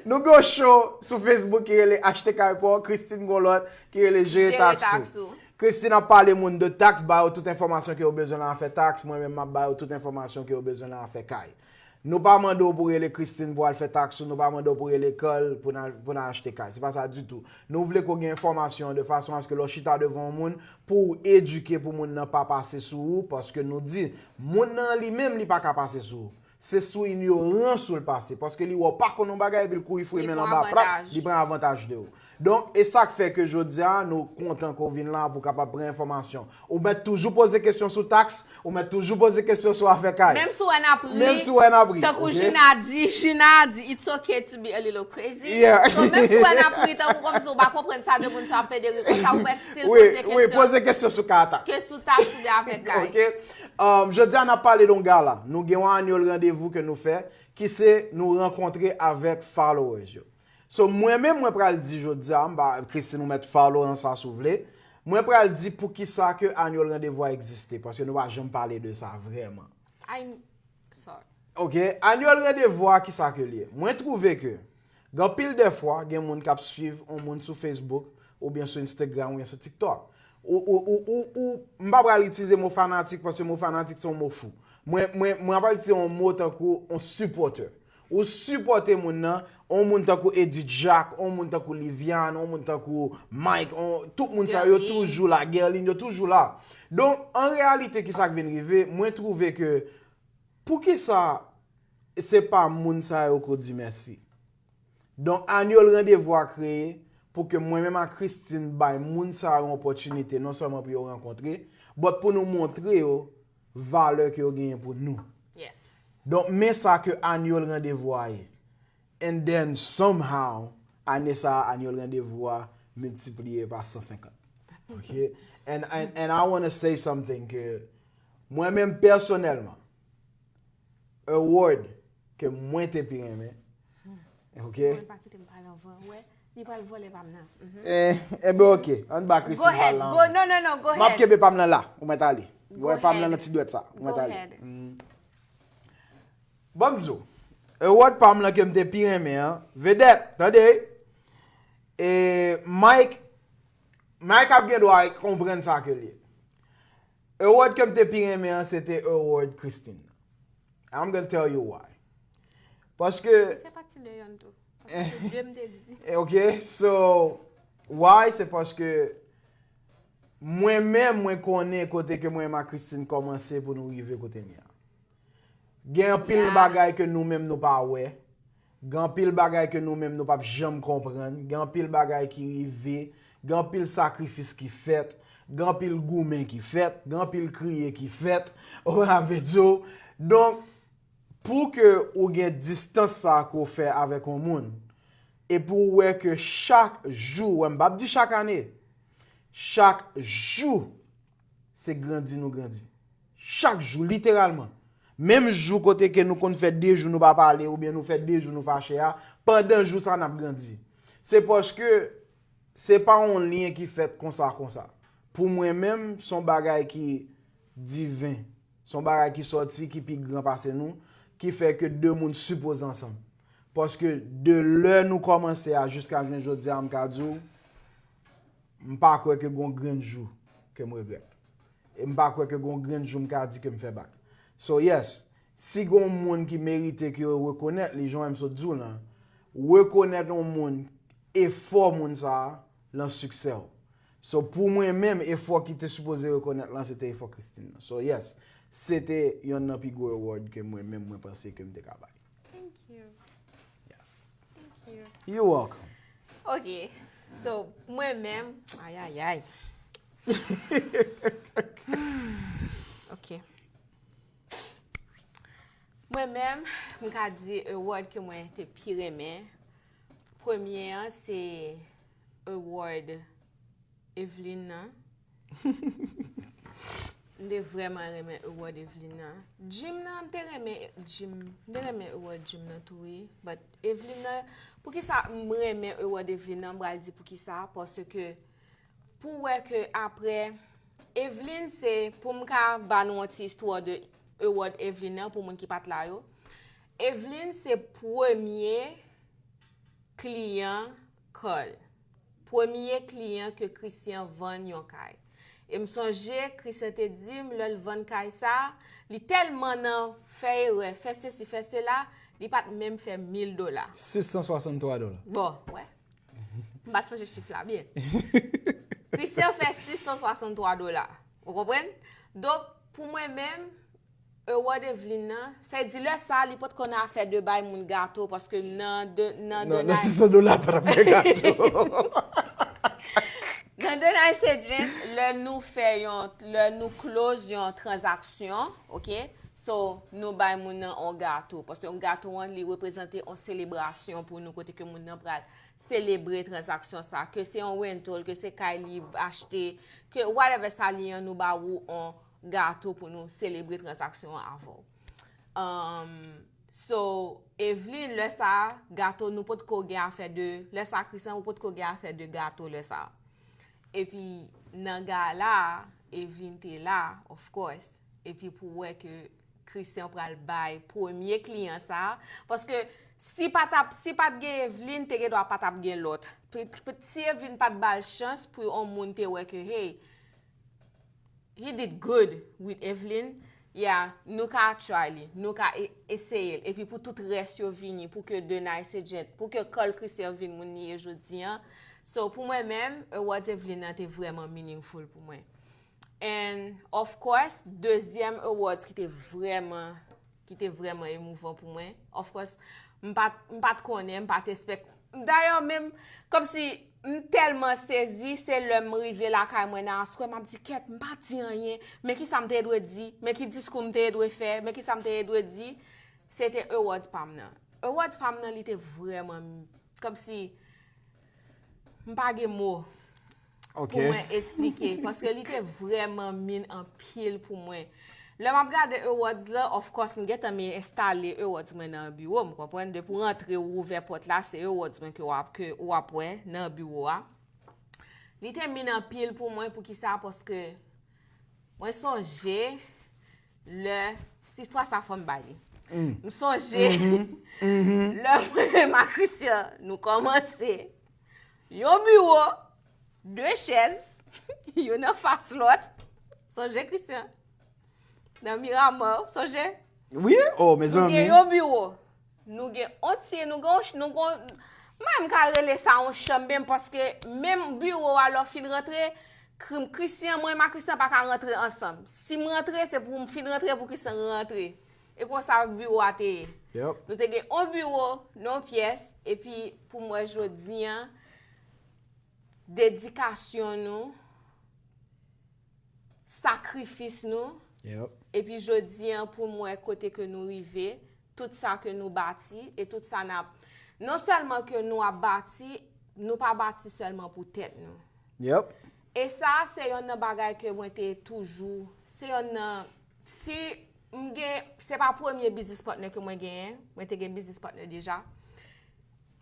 nou gen yon show sou Facebook ki rele Achte Kay Pa W, Christine gen yon lòt ki rele Jere Taks Ou. Christine ap pale moun de taks, ba yo tout enfòmasyon ke yo bezwen nan afè taks, mwen menm m ap ba yo tout enfòmasyon ke yo bezwen nan afè kay. Nou pa mande w pou rele Christine pou al fè taks ou, nou pa mande w pou rele Carl pou n al, pou n al achte kay. Se pa sa ditou. Nou vle ke w gen enfòmasyon de fason aske lè w chita devan yon moun, pou w edike pou moun nan pa pase sou ou, paske nou di, moun nan li menm li pa ka pase sou ou. Se sou inyorans ou l pase, paske li wè w pa konn yon bagay epi l kouri foure men l anba, plap, li pran avantaj de ou. Donk, e sa k fè ke jodi a, nou kontan ke w vin la pou w kapab pran enfòmasyon. Ou mèt toujou poze kesyon sou taks, ou mèt toujou poze kesyon sou afè kay. Menm si w wè n ap ri, menm si w wè n ap ri, tankou ok? Jina di, Jina di, it's okay to be a little crazy. Yeah. So, menm si w wè n ap ri, tankou kòmsi w pa konprann sa de moun sa ap plede ri konsa, ou mèt still poze kesyon. Wi, wi, poze kesyon sou kay a taks. Ke sou taks oubyen afè kay. Ok. Um, jodi a, n ap pale de yon gala. Nou gen yon annual randevou ke nou fè, ki se nou rankontre avèk followers yo. So, mwen menm, mwen pral di jodi a, m pa, Christine, ou mèt follow nan sa si w vle. Mwen pral di poukisa ke annual randevou a egziste, paske nou pa janm pale de sa vrèman. Ay, sorry. Ok, annual randevou a, kisa ke l ye? Mwen twouve ke, gen anpil dè fwa, gen moun k ap swiv yon moun sou Facebook, oubyen sou Instagram, oubyen sou TikTok. Ou, ou, ou, ou, ou, m pa pral itilize mo fanatik, paske mo fanatik se yon mo fou. Mwen, mwen, mwen ap itilize yon mo tankou yon sipòtè. Ou sipòte moun nan, yon moun tankou Edith Jacques, yon moun tankou Liviane, yon moun tankou Mike, yon, tout moun sa yo toujou la, Guerline, yo toujou la. Donk, an reyalite, kisa k vin rive, mwen twouve ke, poukisa se pa moun sa yo ke w di mèsi? Donk, annual randevou a kreye pou ke mwen menm ak Christine bay moun sa yo yon opòtinite, non sèlman pou yo rankontre, but pou nou montre yo valè ke yo genyen pou nou. Yes. Donk, men sa ke annual randevou a ye. And then, somehow, ane sa a, annual randevou a miltipliye pa san senkant. Ok? And, and, and I wanna say something ke mwen menm pèsonèlman, award ke mwen te pi renmen. Ok? Mwen pa kite m pale anvan, wè. Li pral vòlè pa m nan. Mhm. Eh, eh ben, ok. Ann ba Christine pale la. Go ahead. Go, non, non, non, go ahead. M ap kenbe pa m nan la. Ou mèt ale. Go Wè pa m nan ahead. Nan ti dwèt sa. Ou mèt Go ale. Ahead. Mm. Bon, m di w. Award pa m lan ke m te pi renmen an. Vedèt, tande. E Mike, Mike ap gen dwa konprann sa ke l ye. Award ke m te pi renmen an, se te award Christine. I'm gonna tell you why. Paske Li fè pati de yonn tou. Paske se de m te di. Ok, so, why? Se paske mwen menm, mwen konnen kote ke mwen menm ak Christine kòmanse pou nou rive kote m ye a. Gen anpil Yeah. bagay ke nou menm nou pa wè. Gen anpil bagay ke nou menm nou p ap janm konprann. Gen anpil bagay ki rive. Gen anpil sakrifis ki fèt. Gen anpil goumen ki fèt. Gen anpil kriye ki fèt. Ou konprann sa m vle di w? Donk, pou ke ou gen distans sa ke w fè avèk yon moun, e pou w wè ke chak jou, wè, m p ap di chak ane, chak jou, se grandi nou grandi. Chak jou, literalman. Menm jou kote ke nou konn fè de jou nou pa pale, oubyen nou fè de jou nou fache a, pandan jou sa n ap grandi. Se paske se pa yon lyen ki fèt konsa, konsa. Pou mwen menm, se yon bagay ki diven. Se yon bagay ki sòti, ki pi gran pase nou, ki fè ke de moun sipoze ansanm. Paske de lè nou kòmanse a jiska jounen jodi a, m ka di w, m pa kwè ke gon grenn jou ke m regrèt. E m pa kwè ke gon grenn jou m ka di ke m fè bak. So yes, si gon moun ki merite ke yo rekonèt li, jan m sot di w lan, rekonèt yon moun, efò moun sa a lan siksè w. So pou mwen menm, efò ki te sipoze rekonèt lan, se te efò Christine lan. So yes, se te yonn nan pi gwo award ke mwen menm mwen panse ke m te ka bay. Thank you. Yes. Thank you. You're welcome. Ok. So, mwen menm, ayayay. Ok. Mwen menm, m ka di award ke mwen te pi renmen. Premye an, se award Evelyn nan. M te vrèman renmen award Evelyn nan. Jim nan, m te renmen Jim, m te renmen award Jim nan tou, wi. But Evelyn nan, poukisa m renmen award Evelyn nan, m pral di poukisa. Paske, pou wè ke apre, Evelyn se, pou m ka ba nou yon ti istwa de award Evelyn nan, pou moun ki pa t la yo. Evelyn se premye kliyan Carl. Premye kliyan ke Christian vann yon kay. E m sonje, Christian te di m, lè l vann kay sa, li tèlman nan fè erè, fè sesi, fè sela, li pa t menm fè mil dola. Sis san swasanntwa dola. Bon, wè. M pa t sonje chif la byen. Christian fè sis san swasanntwa dola. Ou konprann? Donk, pou mwen menm, award Evelyn nan, sa vle di lè sa, li potko nan afè de bay moun gato, paske nan de, nan de Nan sis san dola pa t ap gen gato. Nan de nice agent, lè nou fè yon, lè nou close yon tranzaksyon, ok? So, nou bay moun nan yon gato, paske yon gato an, li reprezante yon selebrasyon pou nou, kote ke moun nan pral selebre tranzaksyon sa, ke se yon rental, ke se kay li achte, ke whatever sa li an, nou ba ou yon gato pou nou selebre tranzaksyon an avè w. Um, so, Evelyn, lè sa, gato nou potko gen afè de, lè sa, Christian, ou potko gen afè de gato lè sa. Epi, nan gala a, Evelyn te la, of course. Epi pou wè ke Christian pral bay premye kliyan sa. Paske si pa t ap, si pa t gen Evelyn, te gen dwa pa t ap gen lòt. Pe- pe- Si Evelyn pa t ba l chans pou yon moun te wè ke, hey, he did good with Evelyn, yeah, nou ka try li, nou ka e- eseye l. Epi pou tout rès yo vini, pou ke de nice agent, pou ke Carl Christian vin moun li ye jodi an. So, pou mwen menm, awards Evelyn nan te vrèman meaningful pou mwen. And of course, dezyèm awards ki te vrèman, ki te vrèman emouvan pou mwen. Of course, m pa t, m pa t konnen, m pa t expect. Dayè, menm, kòmsi m tèlman sezi, se lè m rive lakay mwen nan aswè, m ap di, kèt, m pa di anyen, men ki sa m te dwe di, men ki diskou m te dwe fè, men ki sa m te dwe di. Se te awards pa m nan. Awards pa m nan, li te vrèman, kòmsi, m pa gen mo Ok. pou mwen esplike, paske li te vrèman mean anpil pou mwen. Lè m ap gade awards la, of course, m gentan me enstale awards mwen nan biwo, m konprann. Depi w rantre, ou ouvè pòt la, se awards mwen ke w ap, ke w ap wè nan biwo a. Li te min anpil pou mwen, poukisa? Paske mwen sonje lè, se istwa sa fò m ba li. M sonje lè mwen menm ak Christian, nou kòmanse yon biwo, de chèz, youn anfas lòt. Sonje, Christian? Nan Miramar, sonje? Wi, oh, mezanmi. Nou gen yon biwo. Nou gen on ti, nou gen, nou gen, mwen m ka rele sa yon chanm menm, paske menm biwo a, lè w fin rantre, Christian, mwen menm ak Christian pa ka rantre ansanm. Si m rantre, se pou m fin rantre pou Christian rantre. E konsa biwo a te ye. Yep. Nou te gen on biwo, non pyès, epi pou mwen jodi an, dedikasyon nou, sakrifis nou, Yep. Epi jodi an pou m wè kote ke nou rive, tout sa ke nou bati e tout sa n ap, non sèlman ke nou ap bati, nou pa bati sèlman pou tèt nou. Yep. E sa se yonn nan bagay ke mwen te toujou, se yonn nan, si m gen, se pa premye business partner ke mwen genyen, mwen te gen business partner deja.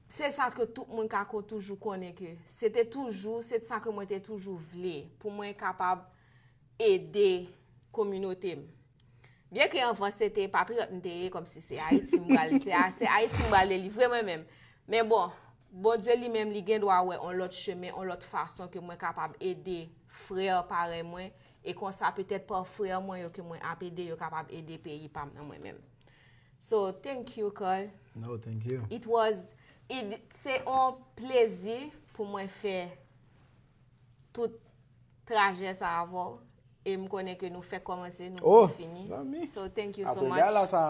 Se sa ke tout moun ka ko toujou konnen ke se te toujou, se sa ke mwen te toujou vle pou mwen kapab ede kominote m. Byen ke anvan se te patriyòt m te ye, kòmsi se Ayiti m pral, se, se Ayiti m pral delivre mwen menm. Men bon, Bondye li menm li gen dwa wè on lòt chemen, on lòt fason ke mwen kapab ede frè parèy mwen, e konsa petèt pa frè mwen yo ke mwen ap ede, yo kapab ede peyi pa m nan mwen menm. So, thank you, Carl. No, thank you. It was, it, se on plezi pou mwen fè tout trajè sa avè w. E m konnen ke nou fèk kòmanse, nou Oh, pou fini. Zanmi. So, thank you so Apre much. Gala sa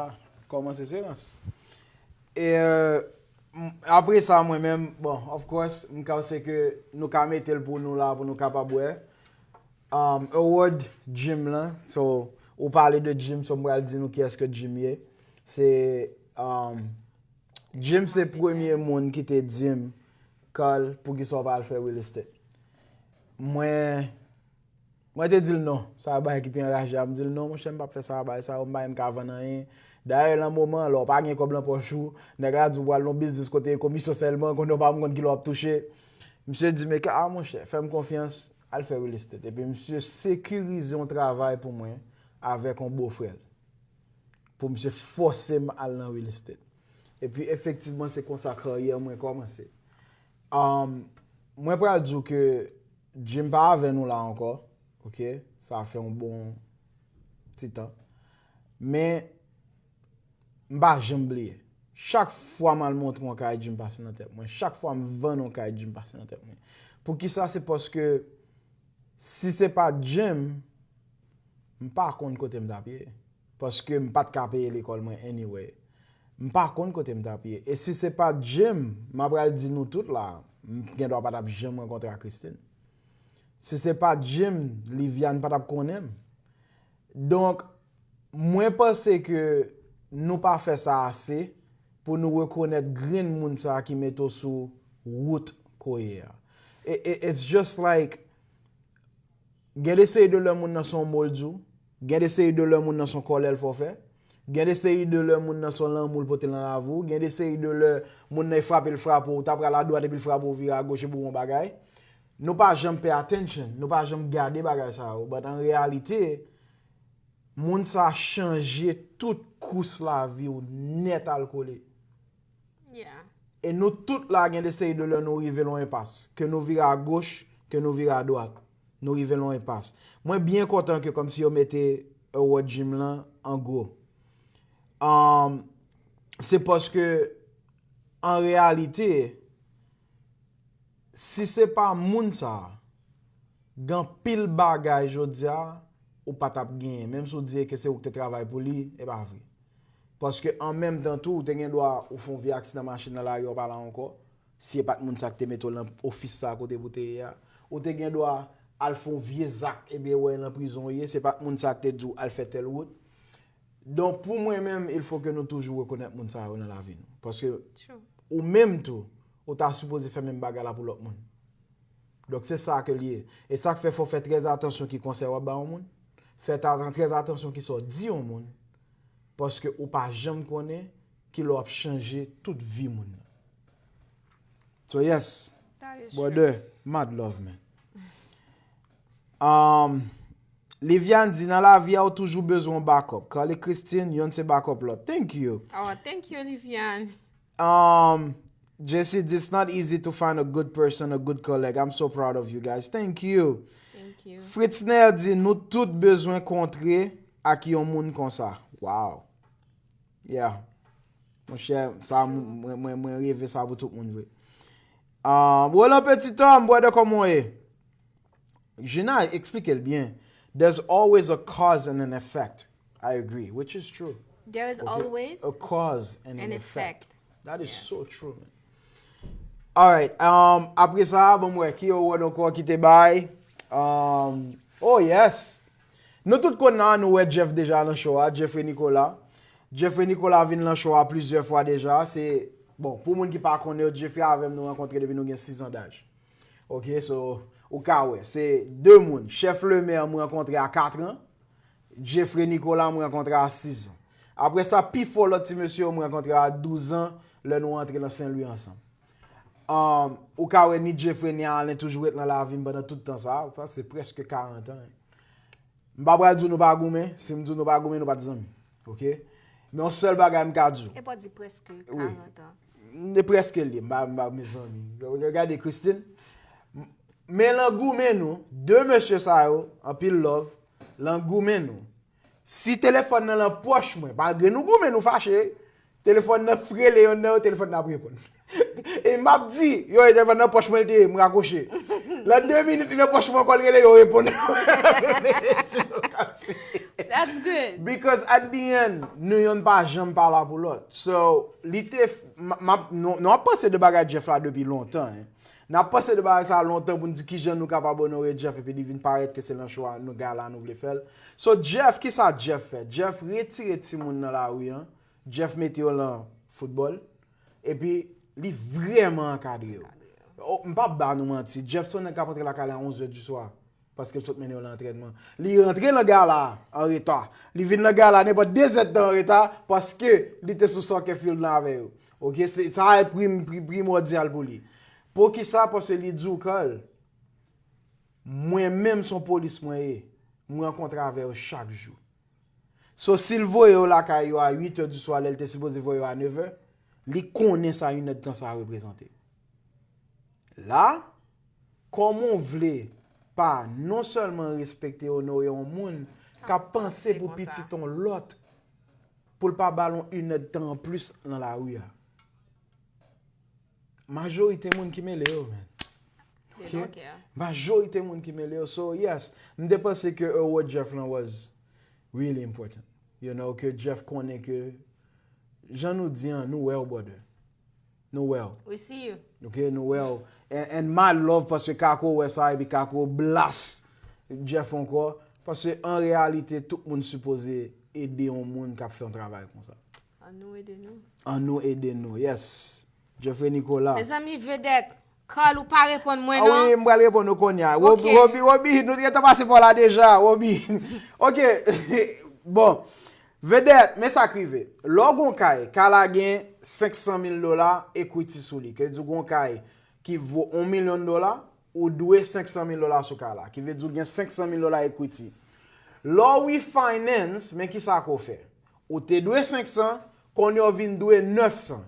kòmanse se rans. E euh, m- apre sa mwen menm, bon, of course, m ka se ke nou ka mete l pou nou la pou nou kapab wè. Um, award Jim lan, so ou pale de Jim, so m pral di nou kiyès ke Jim ye. Se um, Jim se premye moun ki te di m, Carl, poukisa w pa al fè real estate? Mwen Mwen te di l non. Sa bagay ki te anraje a. M di l non, monchè, m p ap fè sa, bagay sa yo, m pa menm ka vann anyen. Dayè, lan moman an, lè w pa gen kòb lan pòch ou, nèg la di w pral nan biznis kote e komisyon sèlman, konnen w pa menm konn kilè w ap touche. Misye di, men, a monchè, fè m konfyans, al fè real estate. Epi misye sekirize yon travay pou mwen avèk yon bofrè l. Pou misye fòse m al nan real estate. Epi efektivman, se konsa karyè mwen kòmanse. Um, mwen pral di w ke Jim pa avè nou la ankò, ok? Sa fè yon bon ti tan. Men, m pa janm bliye. Chak fwa m al montre yon kay, Jim pase nan tèt mwen. Chak fwa m vann yon kay, Jim pase nan tèt mwen. Poukisa? Se paske si se pa t Jim, m pa konn kote m t ap ye. Paske m pa t ka peye lekòl mwen anyway. M pa konn kote m t ap ye. E si se pa t Jim, m ap pral di nou tout la, m gen dwa pa t ap janm rankontre ak Christine. Si se pa t Jim, Liviane pa t ap konnen m. Donk, mwen panse ke nou pa fè sa ase pou nou rekonèt grenn moun sa ki mete w sou wout ke w ye a. E, e, it's just like, gen de seri de lè moun nan se yon mo l di w, gen de seri de lè moun nan se yon kòlè l fè w fè, gen de seri de lè moun nan se yon lanmou l pote nan lavi w, gen de seri de lè moun nan e frape l frape w, ou ta pral adwat epi l frape w, vire agoch epi w yon bagay. Nou pa janm pay attention, nou pa janm gade bagay sa yo. But an reyalite, moun sa chanje tout kous lavi w nèt al kole. Yeah. E nou tout la gen de seri de lè nou rive lan enpas. Ke nou vire agoch, ke nou vire adwat. Nou rive lan enpas. Mwen byen kontan ke kòmsi yo mete award Jim lan an gwo. Um, se paske, an reyalite, si se pa moun sa, gen anpil bagay jodi a, ou pa t ap genyen. Menm si w di ke se ou ki te travay pou li, e pa vre. Paske an menm tan tou, ou te gen dwa ou fè yon vye aksidan machin nan lari a, ou pa la ankò. Si e pa t moun sa ki te mete w lan ofis sa kote pou te ye a, ou te gen dwa al fè yon vye zak, ebyen, wè, lan prizon w ye, se pa t moun sa ki te di w al fè tèl wout. Donk, pou mwen menm, il faut que nou toujou rekonèt moun sa yo nan lavi nou. Paske True. Ou menm tou, ou ta sipoze fè menm bagay la pou lòt moun. Donk, se sa ke l ye. E sa k fè fò w fè trè atansyon ki konsèy w ap ba yon moun. Fè trè atansyon ki sa w di yon moun, paske ou pa janm konnen ki lè w ap chanje tout vi moun nan. So yes, brother, mad love, man. Um, Liviane di, nan lavi a ou toujou bezwen yon backup. Carly Christine, yonn se backup lòt. Thank you. Oh, thank you, Liviane. Um, Jesse di, it's not easy to find a good person, a good colleague. I'm so proud of you guys. Thank you. Thank you. Fritzner di, nou tout bezwen kontre ak yon moun konsa. Wow. Yeah. Monchè, sa mwen mwen mwen reve sa pou tout moun vre. Um, Roland Petit Homme, brother, kòman w ye? Jina eksplike l byen. There's always a cause and an effect. I agree, which is true. There is Okay? always A cause and an, an effect. Effect. That is Yes. So true, man. Alright, um, apre sa, bon, mwen, ki award ankò ki te bay? Um, oh, yes. Nou tout konn nan, nou wè Jeff deja nan show a, Jeffrey Nicolas. Jeffrey Nicolas vin nan show a plizyè fwa deja. Se, bon, pou moun ki pa konnen, Jeffrey avè m nou rankontre depi nou gen sis an daj. Ok, so, ou ka wè, se de moun. Chef Lemaire, mwen rankontre a kat an. Jeffrey Nicolas, mwen rankontre a sis an. Apre sa, pifò lòt ti mesye yo, mwen rankontre a douz an, lè nou antre nan Sen Lwi ansanm. Um, ou ka wè ni Jeffrey ni Alain toujou ret nan lavi m pandan tout tan sa, se prèske karant an. M pa pral di w nou pa goumen, si m di w nou pa goumen, nou pa t zanmi. Ok? Men yon sèl bagay m ka di w. E pa di prèske karant an. E prèske li, m pa, m pa, mezanmi. Gade Christine. Men lan goumen nou, de mesye sa yo, anpil love, lan goumen nou. Si telefòn nan lan pòch mwen, malgre nou goumen, nou fache, telefòn nan ap rele yonn nan yo, telefòn nan ap reponn. E m ap di, yo, telefòn nan pòch mwen li te ye, m rakwoche. Lan de minit, li nan pòch mwen ankò, li rele, yo reponn. That's good. Because at the end, nou yonn pa janm pa la pou lòt. So, li te, m ap, nou ap panse de bagay Jeff la depi lontan. N ap panse de bagay sa lontan pou n di kijan nou kapab onore Jeff epi li vin parèt ke se lan show a nou gala nou vle fè l. So Jeff, kisa Jeff fè? Jeff retire timoun nan lari an. Jeff mete yo lan foutbòl. Epi li vrèman ankadre yo. M p ap ba nou manti. Jeff se yon nèg k ap antre lakay li a onz è di swa. Paske l sot mennen yo lan antrènman. Li rantre lan gala a an reta. Li vin lan gala a nenpòt de zèdtan an reta paske li te sou soccer field lan avè yo. Ok, se, sa a pri, pri, primòdyal pou li. Poukisa? Paske li di w, Carl, mwen menm se yon polis mwen ye. Mwen rankontre avè yo chak jou. So, si l voye yo lakay yo a uit è di swa lè l te sipoze voye yo a nèf è, li konnen sa inèdtan sa a reprezante. La, kòman w vle pa non sèlman respekte, onore yon moun k ap panse pou pitit yon lòt, pou l pa ba l yon inèdtan anplis nan lari a? Majorite moun ki mele yo, man. They don't care. Majorite moun ki mele yo. So, yes, m te panse ke award Jeff lan was really important. You know, ke Jeff konnen ke, jan nou di an, nou wè w, brother. Nou wè w. We see you. Ok, nou wè w. And, and mad love paske Kako wè sa epi Kako blast Jeff ankò. Paske an reyalite, tout moun sipoze ede yon moun k ap fè yon travay konsa. An nou ede nou. An nou ede nou, yes. Jeffrey Nicolas. Mezanmi, Vedèt, Carl, ou pa reponn mwen Ah non. Wi, m pral reponn ou konya. Robi, Ok. Robi, Robi, nou te gentan pase pa w la deja, Robi. Ok, bon. Vedèt, men sa k rive. Lè w gon kay, kay la gen senk san mil dola equity sou li. Ke di w gon kay ki vo yon milyon dola, ou dwe senk san mil dola sou kay la. Ki vle di w gen senk san mil dola equity. Lè w refinance, men kisa ke w fè? Ou te dwe senk san, kounye a w vin dwe nèf san.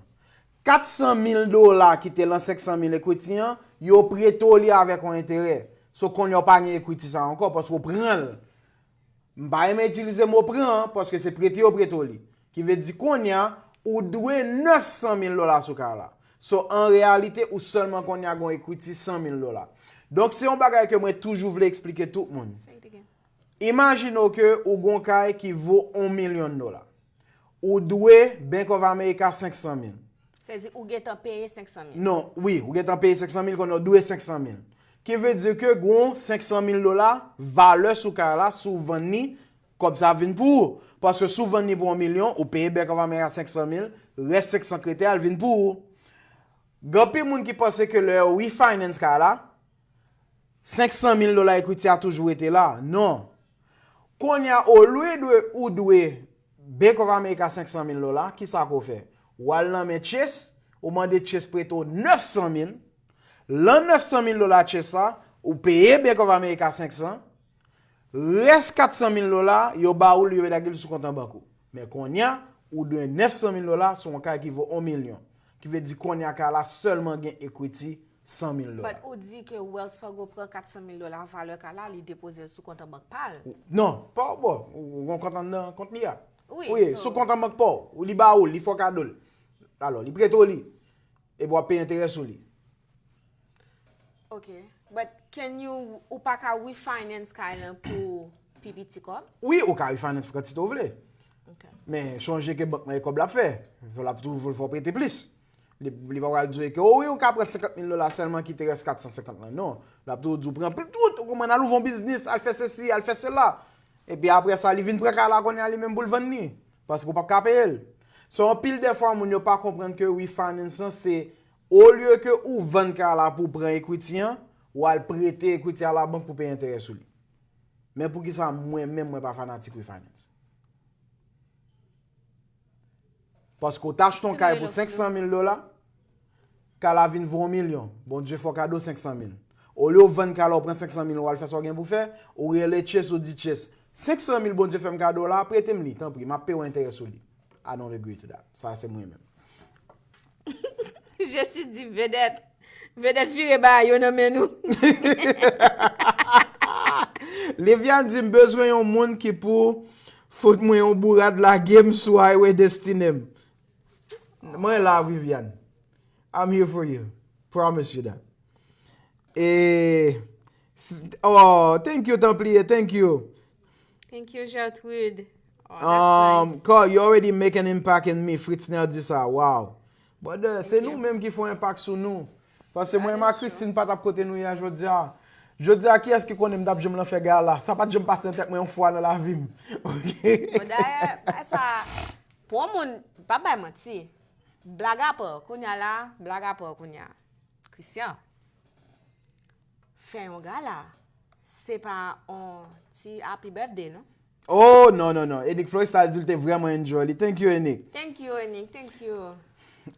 Kat san mil dola ki te lan senk san mil equity an, yo prete w li avèk yon enterè. So kounye a w pa gen equity sa ankò, paske w pran l. M pa renmen itilize mo pran an, paske se prete yo prete w li. Ki vle di kounye a, ou dwe nèf san mil dola sou kay la. So, an reyalite, ou sèlman kounye a gon equity san mil dola. Donk, se yon bagay ke mwen toujou vle eksplike tout moun. Say it again. Imajine w ke ou gon kay ki vo yon milyon dola. Ou dwe Bank of America senk san mil. Sa vle di ou gentan peye senk san mil. Non, wi, ou gentan peye senk san mil, kounye a w dwe senk san mil. Ki vle di ke gon senk san mil dola valè sou kay la, si w vann li, kòb sa ap vin pou ou. Paske si w vann li pou yon milyon, ou peye Bank of America senk san mil, rès senk san k rete a, l vin pou ou. Gen anpil moun ki panse ke lè yo refinance kay la, senk san mil dola equity a toujou rete la. Non. Kounye a, olye dwe, ou dwe Bank of America senk san mil dola, kisa ke w fè? W al nan men Chase, ou mande Chase prete w nèf san mil. Lan nèf san mil dola Chase la, ou peye Bank of America senk san. Rès kat san mil dola, yo ba ou l, yo lage l sou kont an bank ou. Men kounye a, ou dwe nèf san mil dola sou yon kay ki vo yon milyon. Ki vle di kounye a kay la sèlman gen equity san mil dola. But ou di ke Wells Fargo pran kat san mil dola valè kay la, li depoze l sou kont an bank pa l. Non, pa w, bon, ou gen kont anndan kont li a. Wi, wi, so sou kont an bank pa w, li ba ou l, li fè w kado l. Alò, li prete w li. Epi w ap peye enterè sou li. Ok. But can you, ou pa ka refinance kay lan pou pi piti kòb? Wi, ou ka refinance pou kantite w vle. Ok. Men sonje ke bank lan e kòb l ap fè. So l ap toujou vle fè w prete plis. Li, li pa pral di w ke, o wi, ou ka pran senkant mil dola sèlman, kite rès kat san senkant lan. Non. L ap toujou di w pran pli tout, ou konprann, al ouvri yon biznis, al fè sesi, al fè sela. Epi apre sa, li vin pran kay la kounye a li menm pou l vann li. Paske w p ap ka peye l. So, anpil de fwa, moun yo pa konprann ke refinance lan, se olye ke ou vann kay la pou w pran equity an, ou al prete equity a labank pou peye enterè sou li. Men poukisa mwen menm, mwen pa fanatik refinance? Paske w t achte yon kay pou senk san mil dola, kay la vin vo yon milyon. Bondye fè w kado senk san mil. Olye w vann kay la, w pran senk san mil, w al fè sa w gen pou fè, ou rele Chase, ou di Chase, senk san mil Bondye fè m kado la, prete m li, tanpri, m ap peye w enterè sou li. I don't agree to that. Sa se mwen menm. Jesi di, vedèt. Vedèt vire bagay yo nan men nou. Liviane di, m bezwen yon moun ki pou fout mwen yon bourad, lage m sou highway destine m. Mwen la, Viviane. I'm here for you. Promise you that. E, oh, thank you, Templier, thank you. Thank you, Gertrude. Oh, that's nice. Carl, you already make an impact in me. Fritznel di sa. Wow. Brother, se nou menm ki fè yon enpak sou nou. Paske mwen menm ak Christine pa t ap kote nou ye a jodi a. Jodi a, kiyès ki konnen m t ap janm lan fè gala? Sa pa t janm pase nan tèt mwen yon fwa nan lavi m. Ok? Bon, dayè, bagay sa, pou yon moun, pa bay manti. Blag apa, kounye a la, blag apa kounye a. Christian, fè yon gala, se pa yon ti happy birthday, non? Oh, non, non, non. Enik Florestal di l te vrèman enjoy li. Thank you, Enik. Thank you, Enik. Thank you.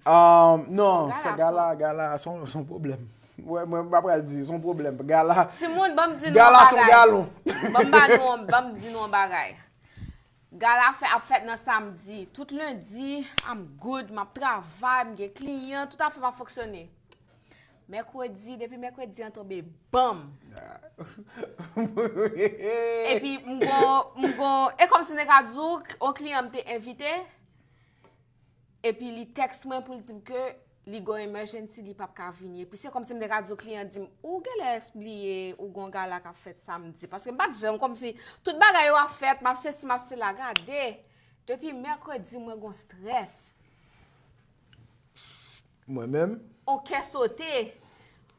Um, non, fè gala, gala, se yon, se yon pwoblèm. Mwen, mwen, m pa pral di, se yon pwoblèm. Gala, gala se yon galon. Timoun, ban m di nou yon bagay. Ban m ba nou, ban m di nou yon bagay. Gala fè, ap fèt nan samdi. Tout lendi, I'm good, m ap travay, m gen kliyan, tout afè m ap fonksyone. Mèkredi, depi mèkredi an tonbe, banm! Epi m gon, m gon, e kòmsi m te ka di w, yon kliyan m te envite, epi li tèks mwen pou l di m ke li gon emergency, li p ap ka vini. Epi se kòmsi m te ka di w, kliyan di m, ou genlè bliye, ou gon gala k ap fèt samdi. Paske m pa t janm, kòmsi tout bagay yo ap fèt, m ap sesi, m ap sela. Gade, depi mèkredi, mwen gon strès. Mwen menm? On kè sote.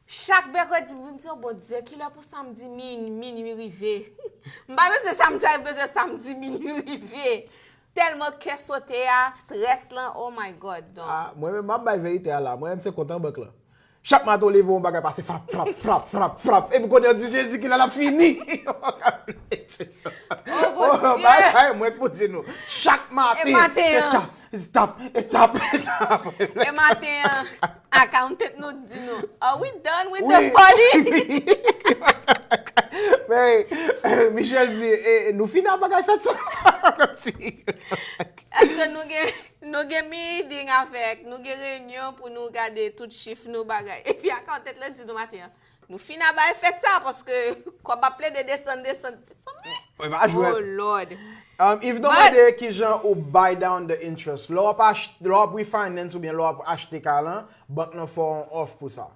Chak mèkredi, m vin di, "Oh, Bondye, kilè pou samdi min-, minui rive?" M pa bezwen samdi, m bezwen samdi minui rive. Tèlman kè sote a, strès lan, oh my God. Donk, ah, mwen menm, m ap bay verite a la. Mwen menm, se kont an bank lan. Chak maten, w leve, yon bagay pase, frap, frap, frap, frap, frap. Epi kounye a, w di, "Jezi, kilè l ap fini?" Oh, Bondye. Bagay, mwen k pou di nou. Chak maten, se tap, tap, tap, tap. E maten an, accountant nou di nou, "Are we done with the party?" Men, Michel di, "E, nou fini ak bagay fèt sa?" Kòmsi. Èske nou gen, nou gen meeting avèk, nou gen reyinyon pou nou gade tout chif nou bagay. Epi accountant lan di nou maten an, nou fin a bay fèt sa, paske kòb ap plede desann, desann, desann. Mwen pa jwèt. Oh Lord. Um, Yves te mande kijan ou buy down the interest. Lè w ap ach-, lè w ap refinance oubyen lè w ap achte kay lan, bank lan fè w yon òf pou sa.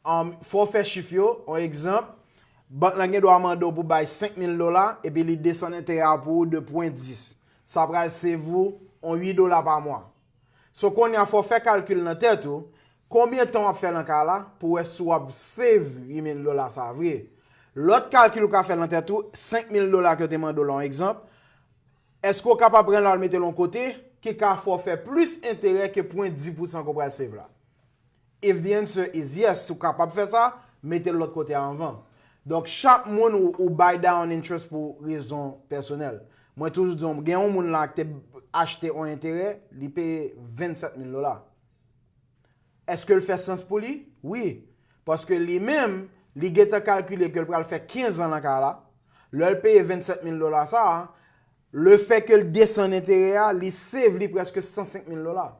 Um, fò w fè chif yo. Yon egzanp, bank lan gen dwa mande w pou bay senk mil dola, epi li desann enterè a pou ou de pwen dis. Sa pral save ou yon uit dola pa mwa. So, kounye a, fò w fè kalkil nan tèt ou, konbyen tan w ap fè nan kay la pou w wè si w ap save uit mil dola sa vre. Lòt kalkil ou ka fè nan tèt ou, senk mil dola ke yo te mande w la, yon egzanp, èske w kapab pran l al mete l yon kote ki ka fè w fè plis enterè ke pwen dis pousan ke w pral save la? If the answer is yes, si w kapab fè sa, mete l lòt kote a anvan. Donk, chak moun ou, ou buy down interest pou rezon pèsonèl. Mwen toujou di, gen yon moun la ki te achte yon enterè, li peye vennsèt mil dola. Èske l fè sans pou li? Wi. Paske li menm, li gentan kalkile ke l pral fè kenz an nan kay la. Lè l peye vennsèt mil dola sa a, lefètke l desann enterè a, li save li prèske san senk mil dola.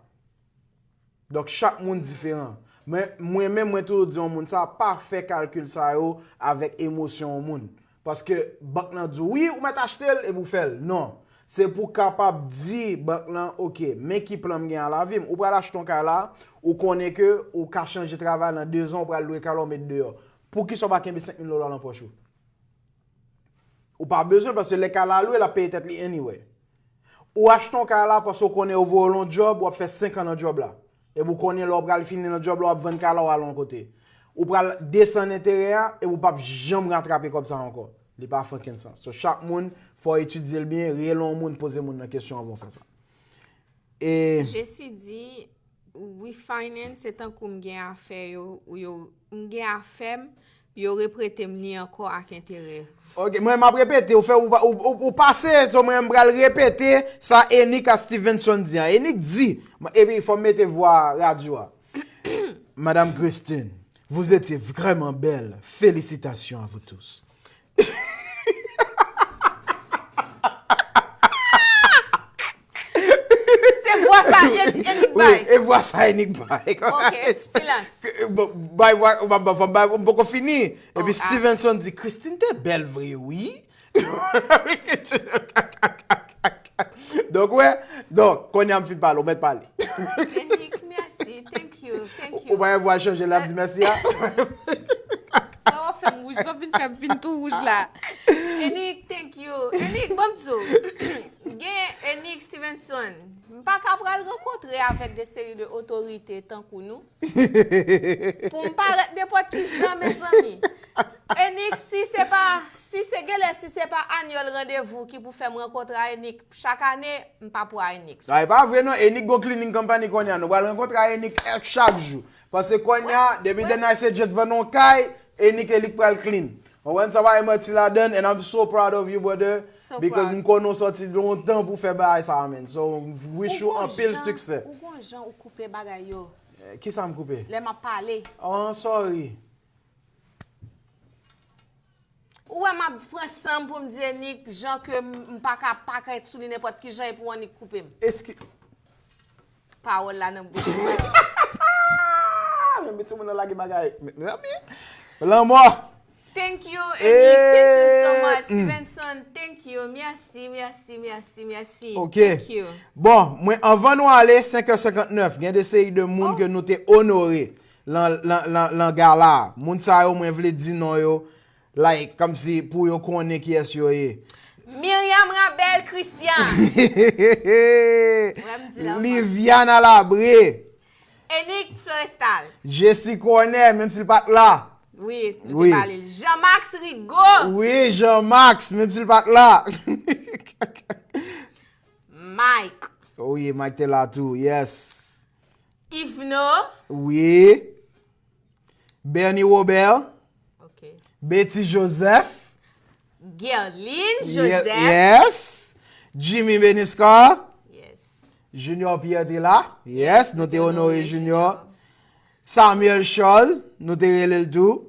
Donk, chak moun diferan. Men, mwen menm, mwen toujou di yon moun sa, pa fè kalkil sa yo avèk emosyon yon moun. Paske bank lan di w, wi, ou mèt achte l epi w fè l. Non. Se pou w kapab di bank lan, oke, men ki plan m gen a lavi m. Ou pral achte yon kay la, ou konnen ke ou ka chanje travay nan dezan, ou pral lwe kay la, ou met deyò. Poukisa w pa kenbe senk mil dola nan pòch ou? Ou pa bezwen l paske lè kay la lwe, l ap peye tèt li anyway. Ou achte yon kay la paske w konnen yo voye w nan yon djòb, w ap fè senk an nan djòb la. Epi w konnen lè w pral fini nan djòb la, w ap vann kay la, w al yon kote. Ou pral desann enterè a, epi w p ap janm ratrape kòb sa ankò. Li pa fè okenn sans. So, chak moun, fò w etidye l byen, rele yon moun, poze moun nan kesyon anvan w fè sa. E Jesi di, refinance se tankou m gen afè yo, ou yo, m gen afè m, yo reprete m li ankò ak enterè. Ok, mwen m ap repete, ou fè ou, ou, ou, ou pase, so mwen m pral repete sa Enik a Stevenson di an. Enik di, epi fò m mete vwa radyo a. Madame Christine, vous étiez vraiment belle. Félicitations à vous tous. Se vwa sa Enik bay. E vwa sa Enik bay. Ok, silans. Bay vwa, m poko fini. Epi Stevenson di, Christine te bèl vre, wi. Donk, wè. Donk, kounye a m fin pale, ou mèt pale. Enik, mèsi. Thank you. Thank you. Ou pa yon vwa chanje la, di mèsi a. Sa w ap fè m wouj, w ap vin fè m vin tou wouj la. Enik, thank you. Enik, ban m di w. Gen Enik Stevenson. M pa ka pral rankontre avèk de seri de otorite tankou nou. Pou m parèt nenpòt ki jan, mezanmi. Enik, si se pa, si se genlè, si se pa anyèl randevou ki pou fè m rankontre a Enik chak ane, m pa pwa Enik. Sa e pa vre non, Enik gon cleaning company kounye a. Nou pral rankontre a Enik chak jou. Paske kounye a, depi Denice Jet vann yon kay, Enik e li k pral clean. Ou konprann sa pa gen manti ladan, and I'm so proud of you, brother. Because m konnen w sòti lontan pou fè bagay sa a, man. So, wish you anpil siksè. Ou gon jan ou koupe bagay yo. Kisa m koupe? Lè m ap pale. Oh, sorry. Ou wè m ap pran san m pou m di Enik, jan ke m pa ka pa ka sou li nenpòt ki jan epi w annik koupe m. Eski Pawòl la nan bouch mwen. Men mete moun nan lage bagay. Mezanmi. Lanmò. Thank you, Enik. Thank you so much. Stevenson, thank you. Mèsi, mèsi, mèsi, mèsi. Ok. Thank you. Bon, mwen, anvan nou ale, senk è senkantnèf, gen de seri de moun ke nou te onore lan, lan, lan, lan gala a. Moun sa yo, mwen vle di non yo, like, kòmsi pou yo konnen kiyès yo ye. Myriam Rabel Christian. Wè m di la. Liviana Labré. Enik Florestal. Jesse Cornet, menm si l pa t la. Wi, nou te pale l. Jean-Max Rigaud. Wi, Jean-Max, menm si l pa t la. Mike. Wi, Mike te la tou, yes. Yvno. Wi. Bernie Robert. Ok. Betty Joseph. Guerline Joseph. Yes. Jimmy Beniscar. Yes. Junior Pierre te la. Yes, nou te onore Junior. Samuel Charles, nou te rele l tou.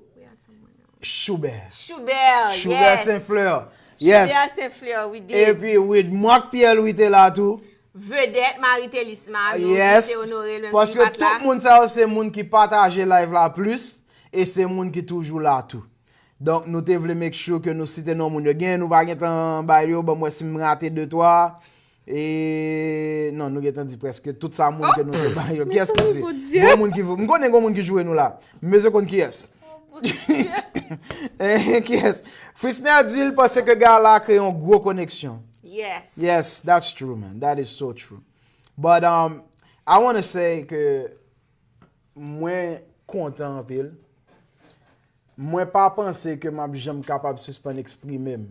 Schubert. Schubert, Schubert yes. Saint Fleur. Yes. Schubert Saint Fleur, wi, de. Epi Widmark Pierre Louis te la tou. Vedèt Marie Thelys Mano, Yes. ki te onore l, Paske tout moun sa yo se moun ki pataje live la plis e se moun ki toujou la tou. Donk, nou te vle make sure ke nou site non moun yo. Gen, nou pa gentan bay yo, ban m wè si m rate de twa. E, non, nou gentan di prèske tout sa moun ke nou te bay yo. Kiyès ki di? Gon moun ki, m konnen gon moun ki joure nou la. M bezwen konn kiyès. Eh, kiyès? Frisner di l panse ke gala a kreye yon gwo koneksyon. Yes. Yes, that's true, man. That is so true. But, um, I wanna say ke mwen kontan anpil. Mwen pa panse ke m ap janm kapab sispann eksprime m.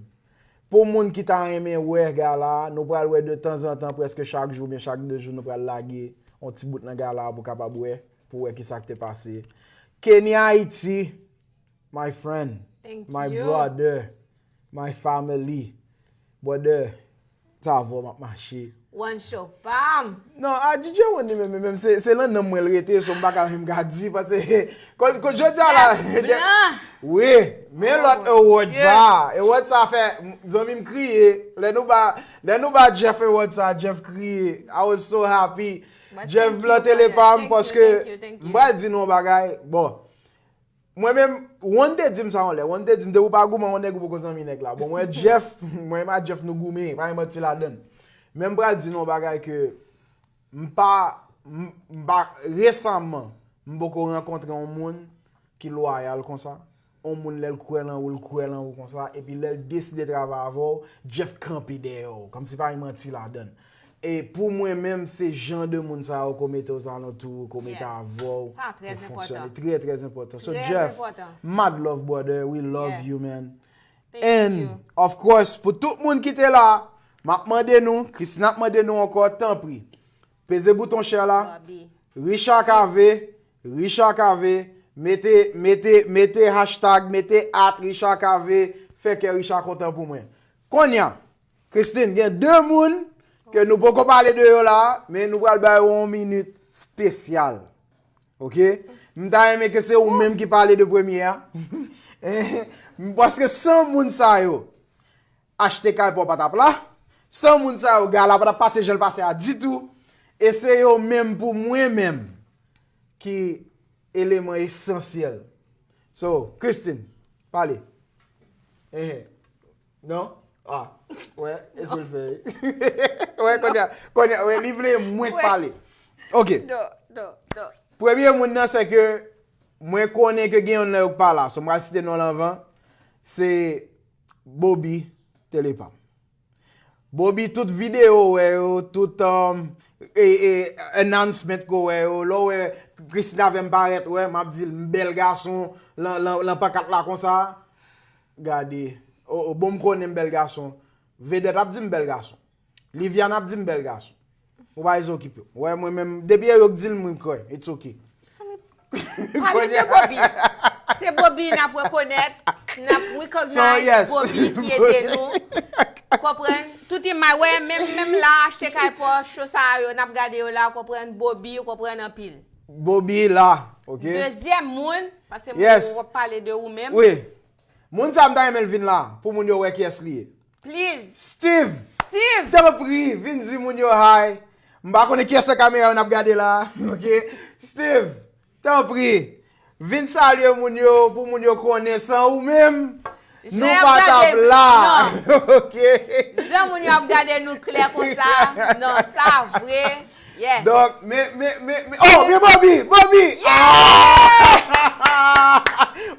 Pou moun ki ta renmen wè gala a, nou pral wè de tanzantan, prèske chak jou oubyen chak de jou, nou pral lage yon ti bout nan gala a pou kapab wè, pou wè kisa k te pase. Kenny Haiti, my friend. My brother, my family. Brother, sa vò m ap mache. One show, pam! Non, a D J One li menm, menm, se, se nan nanm mwen l rete, so m pa ka menm ka di, paske, ko, ko, jodi a la, wi, men lòt award sa, award sa fè, m, zanmi m kriye, lè nou ba, lè nou ba Jeff award sa, Jeff kriye, I was so happy. Jeff Blanc te le pa m, paske, m pral di nou yon bagay, bon, Mwen menm, One te di m sa yon lè. One te di m, depi w pa goumen yon nèg, ou poko zanmi nèg la. Bon, mwen, Jeff, mwen menm a Jeff nou goumen, pa gen manti ladann. Men m pral di nou yon bagay ke m pa, m, m pa, resaman, m poko rankontre yon moun ki lwayal konsa. Yon moun lè l kwè nan ou, l kwè nan ou konsa, epi lè l deside travay avè w, Jeff kanpe dèyè w, kòmsi pa gen manti ladann. E pou mwen menm, se jan de moun sa yo ke w mete ozalantou ou, ke w mete avè w pou fonksyone. Trè, trè enpòtan. So, Jeff, mad love, brother. We love you, man. And, of course, pou tout moun ki te la, m ap mande nou, Christine ap mande nou ankò, tanpri, peze bouton share la. Richard Cavé, Richard Cavé, mete, mete, mete hashtag, mete at Richard Cavé, fè kè Richard kontan pou mwen. Kounye a, Christine, gen de moun ke nou poko pale de yo la, men nou pral ba yo yon minit espesyal. Oke? M ta renmen ke se ou menm ki pale de premye a. Paske san moun sa yo, achte kay pa w pa t ap la. San moun sa yo, gala pa t ap pase jan l pase a ditou. E se yo menm pou mwen menm ki eleman esansyèl. So, Christine, pale. Ehe. Non? Ah, wè, e sa l fè. Wè, kounye a, kounye a, wè, li vle mwen k pale. Oke. Non, non, non. Premye moun nan, se ke mwen konnen ke gen youn nan yo k pa la. So, m pral site non l anvan. Se Bobby Telepam. Bobby, tout videyo w wè yo, tout, um, e, e, announcement ke w wè yo, lè w wè Christine avè m parèt, wè, m ap di l, m bèl gason, lan, lan, lan pankat la konsa. Gade, o, o, bon, m konnen m bèl gason. Vedèt ap di m bèl gason. Liviane ap di m bèl gason. Ou pa bezwen okipe w. Wè, mwen menm, depi e yo k di l, mwen kwè. It's ok. Pale de Bobby. Se Bobby n ap rekonèt, n ap recognize Bobby ki ede nou. Konprann? Tout imaj, wè, menm, menm la, achte kay pa w, cho sa yo, n ap gade yo la, konprann? Bobby, ou konprann anpil. Bobby la, oke? Dezyèm moun, paske mwen w ap pale de ou menm. Wi. Moun sa m ta renmen l vin la, pou moun yo wè kiyès li ye. Please. Steve! Steve! Tanpri, vin di moun yo hi. M pa konnen kiyès nan kamera yo n ap gade la. Oke? Steve, tanpri, vin salye moun yo, pou moun yo konnen san ou menm, nou pa t ap la. Oke? Jan moun yo ap gade nou klè konsa, non, sa vre. Yes. Donk, men, men, men, men, oh, men Bobby, Bobby! Ah!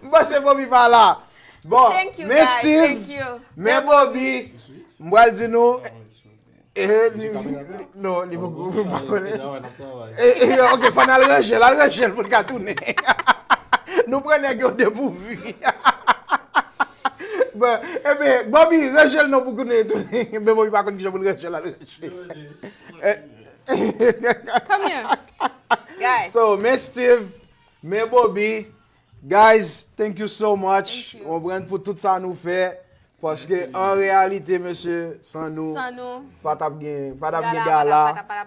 M panse Bobby pa la. Bon, men Steve, men Bobby, m pral di nou, eh, li, li, non, li poko, m pa konnen. Eh, eh, ok, fò n al ranje l, al ranje l pou n ka tounen. Nou pran nèg yo depouvi. Bon, ebyen, Bobby, ranje l non pou konnen tounen. Men Bobby pa konn kijan pou l ranje l, al ranje l. Eh, Come here. Guys. So, men Steve, men Bobby, guys, thank you so much. Thank you. Konprann pou tout sa nou fè. Paske, an reyalite, mesye, san nou, pa t ap gen, pa t ap gen gala,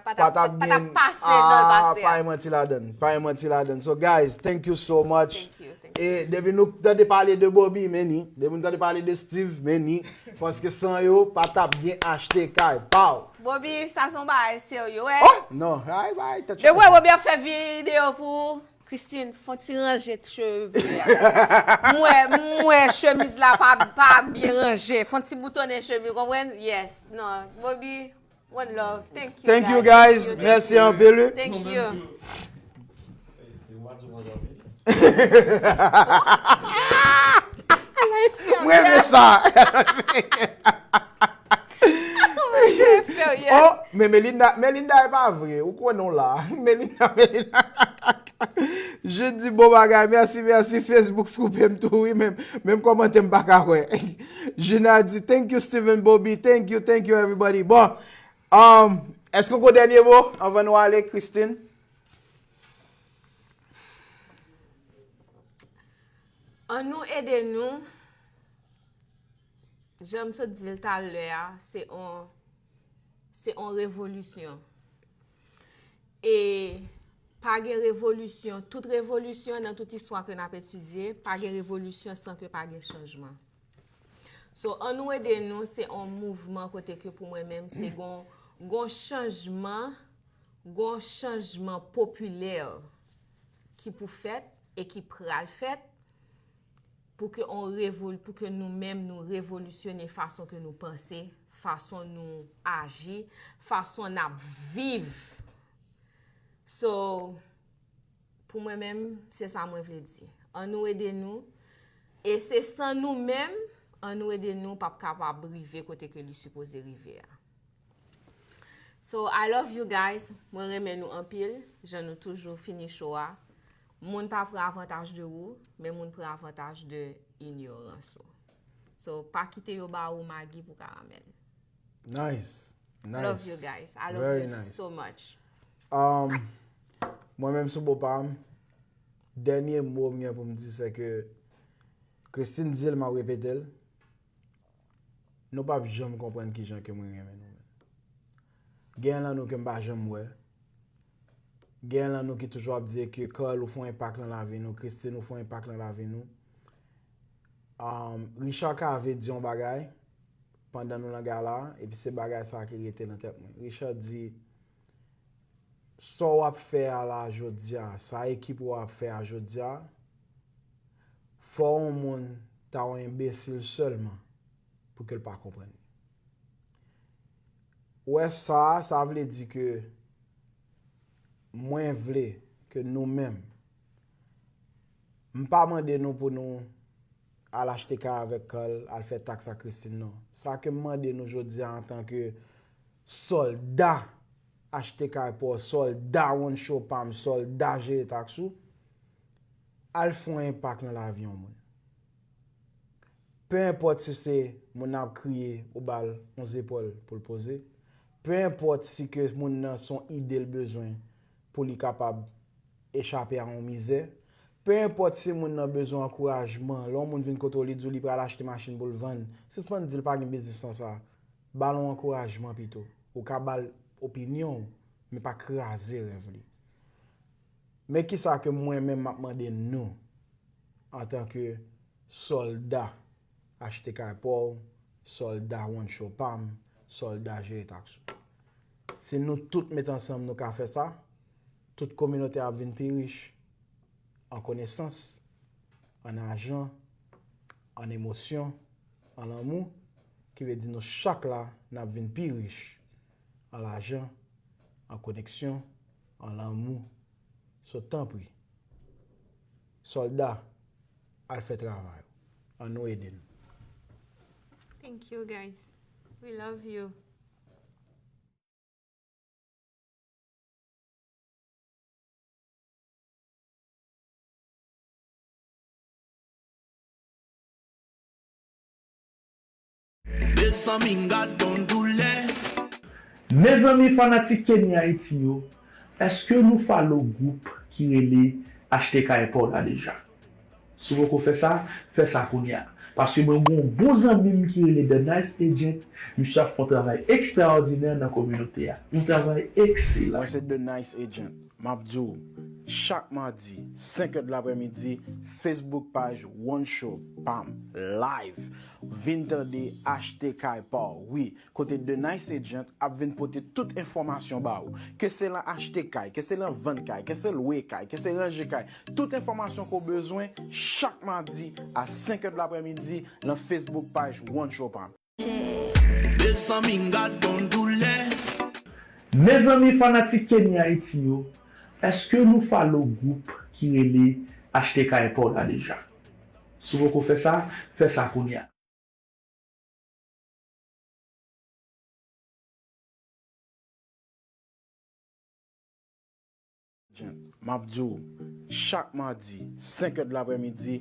pa t ap gen, ah, pa gen manti ladann, pa gen manti ladann. So, guys, thank you so much. Thank you, thank you. E depi nou tande pale de Bobby, men ni. Depi nou tande pale de Steve, men ni. Paske san yo, pa t ap gen achte kay pa w. Bobby, sa se yon bagay serye, wè. Oh, non. Ay, bay, tèt chaje. Depi Bobby ap fè videyo pou Christine, fè yon ti ranje cheve a. M wè, m wè chemiz la pa, pa byen ranje. Fè yon ti boutonnen chemiz, konprann? Yes. Non, Bobby, one love. Thank you, guys. Thank you, guys. Mèsi anpil, wi. Thank you. Mwen renmen sa. Oh, men Melinda, Melinda, e pa vre. Ou konnen w la. Melinda, Melinda. Je di bon bagay. Mèsi, mèsi. Facebook koupe m tou, wi. Menm, menm kòmantè m pa ka wè. Jina di, thank you, Steven Bobby. Thank you, thank you, everybody. Bon, um, èske w gen dènye mo anvan nou ale, Christine? Annou ede nou Jan m sot di l talè a, se on, se on revolisyon. E pa gen revolisyon, tout revolisyon nan tout istwa ke n ap etidye, pa gen revolisyon san ke pa gen chanjman. So, ann nou ede nou, se on mouvman kote ke pou mwen menm, se gon, gon chanjman, gon chanjman popilè ki pou fèt e ki pral fèt pou ke on revol-, pou ke nou menm nou revolisyone fason ke nou panse, fason nou aji, fason n ap viv. So, pou mwen menm, se sa mwen vle di. Ann nou ede nou. E se san nou menm, ann nou ede nou p ap kapab rive kote ke li sipoze rive a. So, I love you guys. Mwen renmen nou anpil. Jan nou toujou fini show a. Moun pa pran avantaj de ou, men moun pran avantaj de inyorans ou. So, pa kite yo ba ou magi pou karamèl. Nice. Nice. Love you guys. I love Very you nice. So much. Um, mwen menm sou bò pa m, dènye mo m gen pou m di se ke Christine di l, m ap repete l, nou p ap janm konprann kijan ke mwen renmen nou menm. Gen lan nou ke m pa janm wè. Gen lan nou ki toujou ap di ke Carl ou fè yon enpak nan lavi nou, Christine ou fè yon enpak nan lavi nou. Um, Richard Cavé di yon bagay pandan nou nan gala a, epi se bagay sa ki rete nan tèt mwen. Richard di, sa w ap fè a la jodi a, sa ekip ou ap fè a jodi a, fò yon moun ta yon enbesil sèlman pou ke l pa konprann li. Ou wè sa, sa vle di ke mwen vle ke nou menm, m pa mande nou pou nou al achte kay avèk Carl, al fè taks ak Christine, non. Sa ke m mande nou jodi a antanke sòlda achte kay pa w, sòlda One Show pa m, sòlda jere taks ou, al fè yon enpak nan lavi yon moun. Pe enpòt si se moun nan ap kriye ou ba l yon zepòl pou l poze. Pe enpòt si ke moun nan se yon ide l bezwen pou li kapab echape a yon mizè. Pe enpòt si moun nan bezwen ankourajman, lè yon moun vin kote w li di w li pral achte machin pou l vann, sispann di l pa gen biznis nan sa. Ba l yon ankourajman pito. Ou ka ba l opinyon w, men pa kraze rèv li. Men kisa ke mwen menm m ap mande nou antanke sòlda achte kay pa w, sòlda One Show pa m, sòlda jere taks ou. Si nou tout met ansanm nou ka fè sa, tout kominote a ap vin pi rich an konesans, an ajan, an emosyon, an lanmou, ki vle di nou chak la n ap vin pi rich an lajan, an koneksyon, an lanmou. So tanpri, sòlda, al fè travay ou. Ann nou ede nou. Thank you guys. We love you. Mezanmi, m gad yon doulè. Mezanmi fanatik Kenny Haiti yo, èske nou follow gwoup ki rele Achte Kay Pa W la deja? Si w poko fè sa, fè sa kounye a. Paske mwen gen yon bon zanmi m ki rele The Nice Agent, misye ap fè yon travay ekstraòdinè nan kominote a. Yon travay ekselan. Mwen se The Nice Agent. M ap di w, chak madi, senk è de laprèmidi, Facebook paj One Show, pam, live. Vin tande Achte Kay Pa W, wi, kote The Nice Agent ap vin pote tout enfòmasyon ba ou. Ke se lan achte kay, ke se lan vann kay, ke se lwe kay, ke se ranje kay, tout enfòmasyon ke w bezwen, chak madi a senk è de laprèmidi, lan Facebook paj One Show, pam. Mezanmi, m gad yon doulè. Mezanmi fanatik Kenny Haiti yo, èske nou follow gwoup ki rele Achte Kay Pa W la deja? Si w poko fè sa, fè sa kounye a. M ap di w, chak madi, senk è de laprèmidi,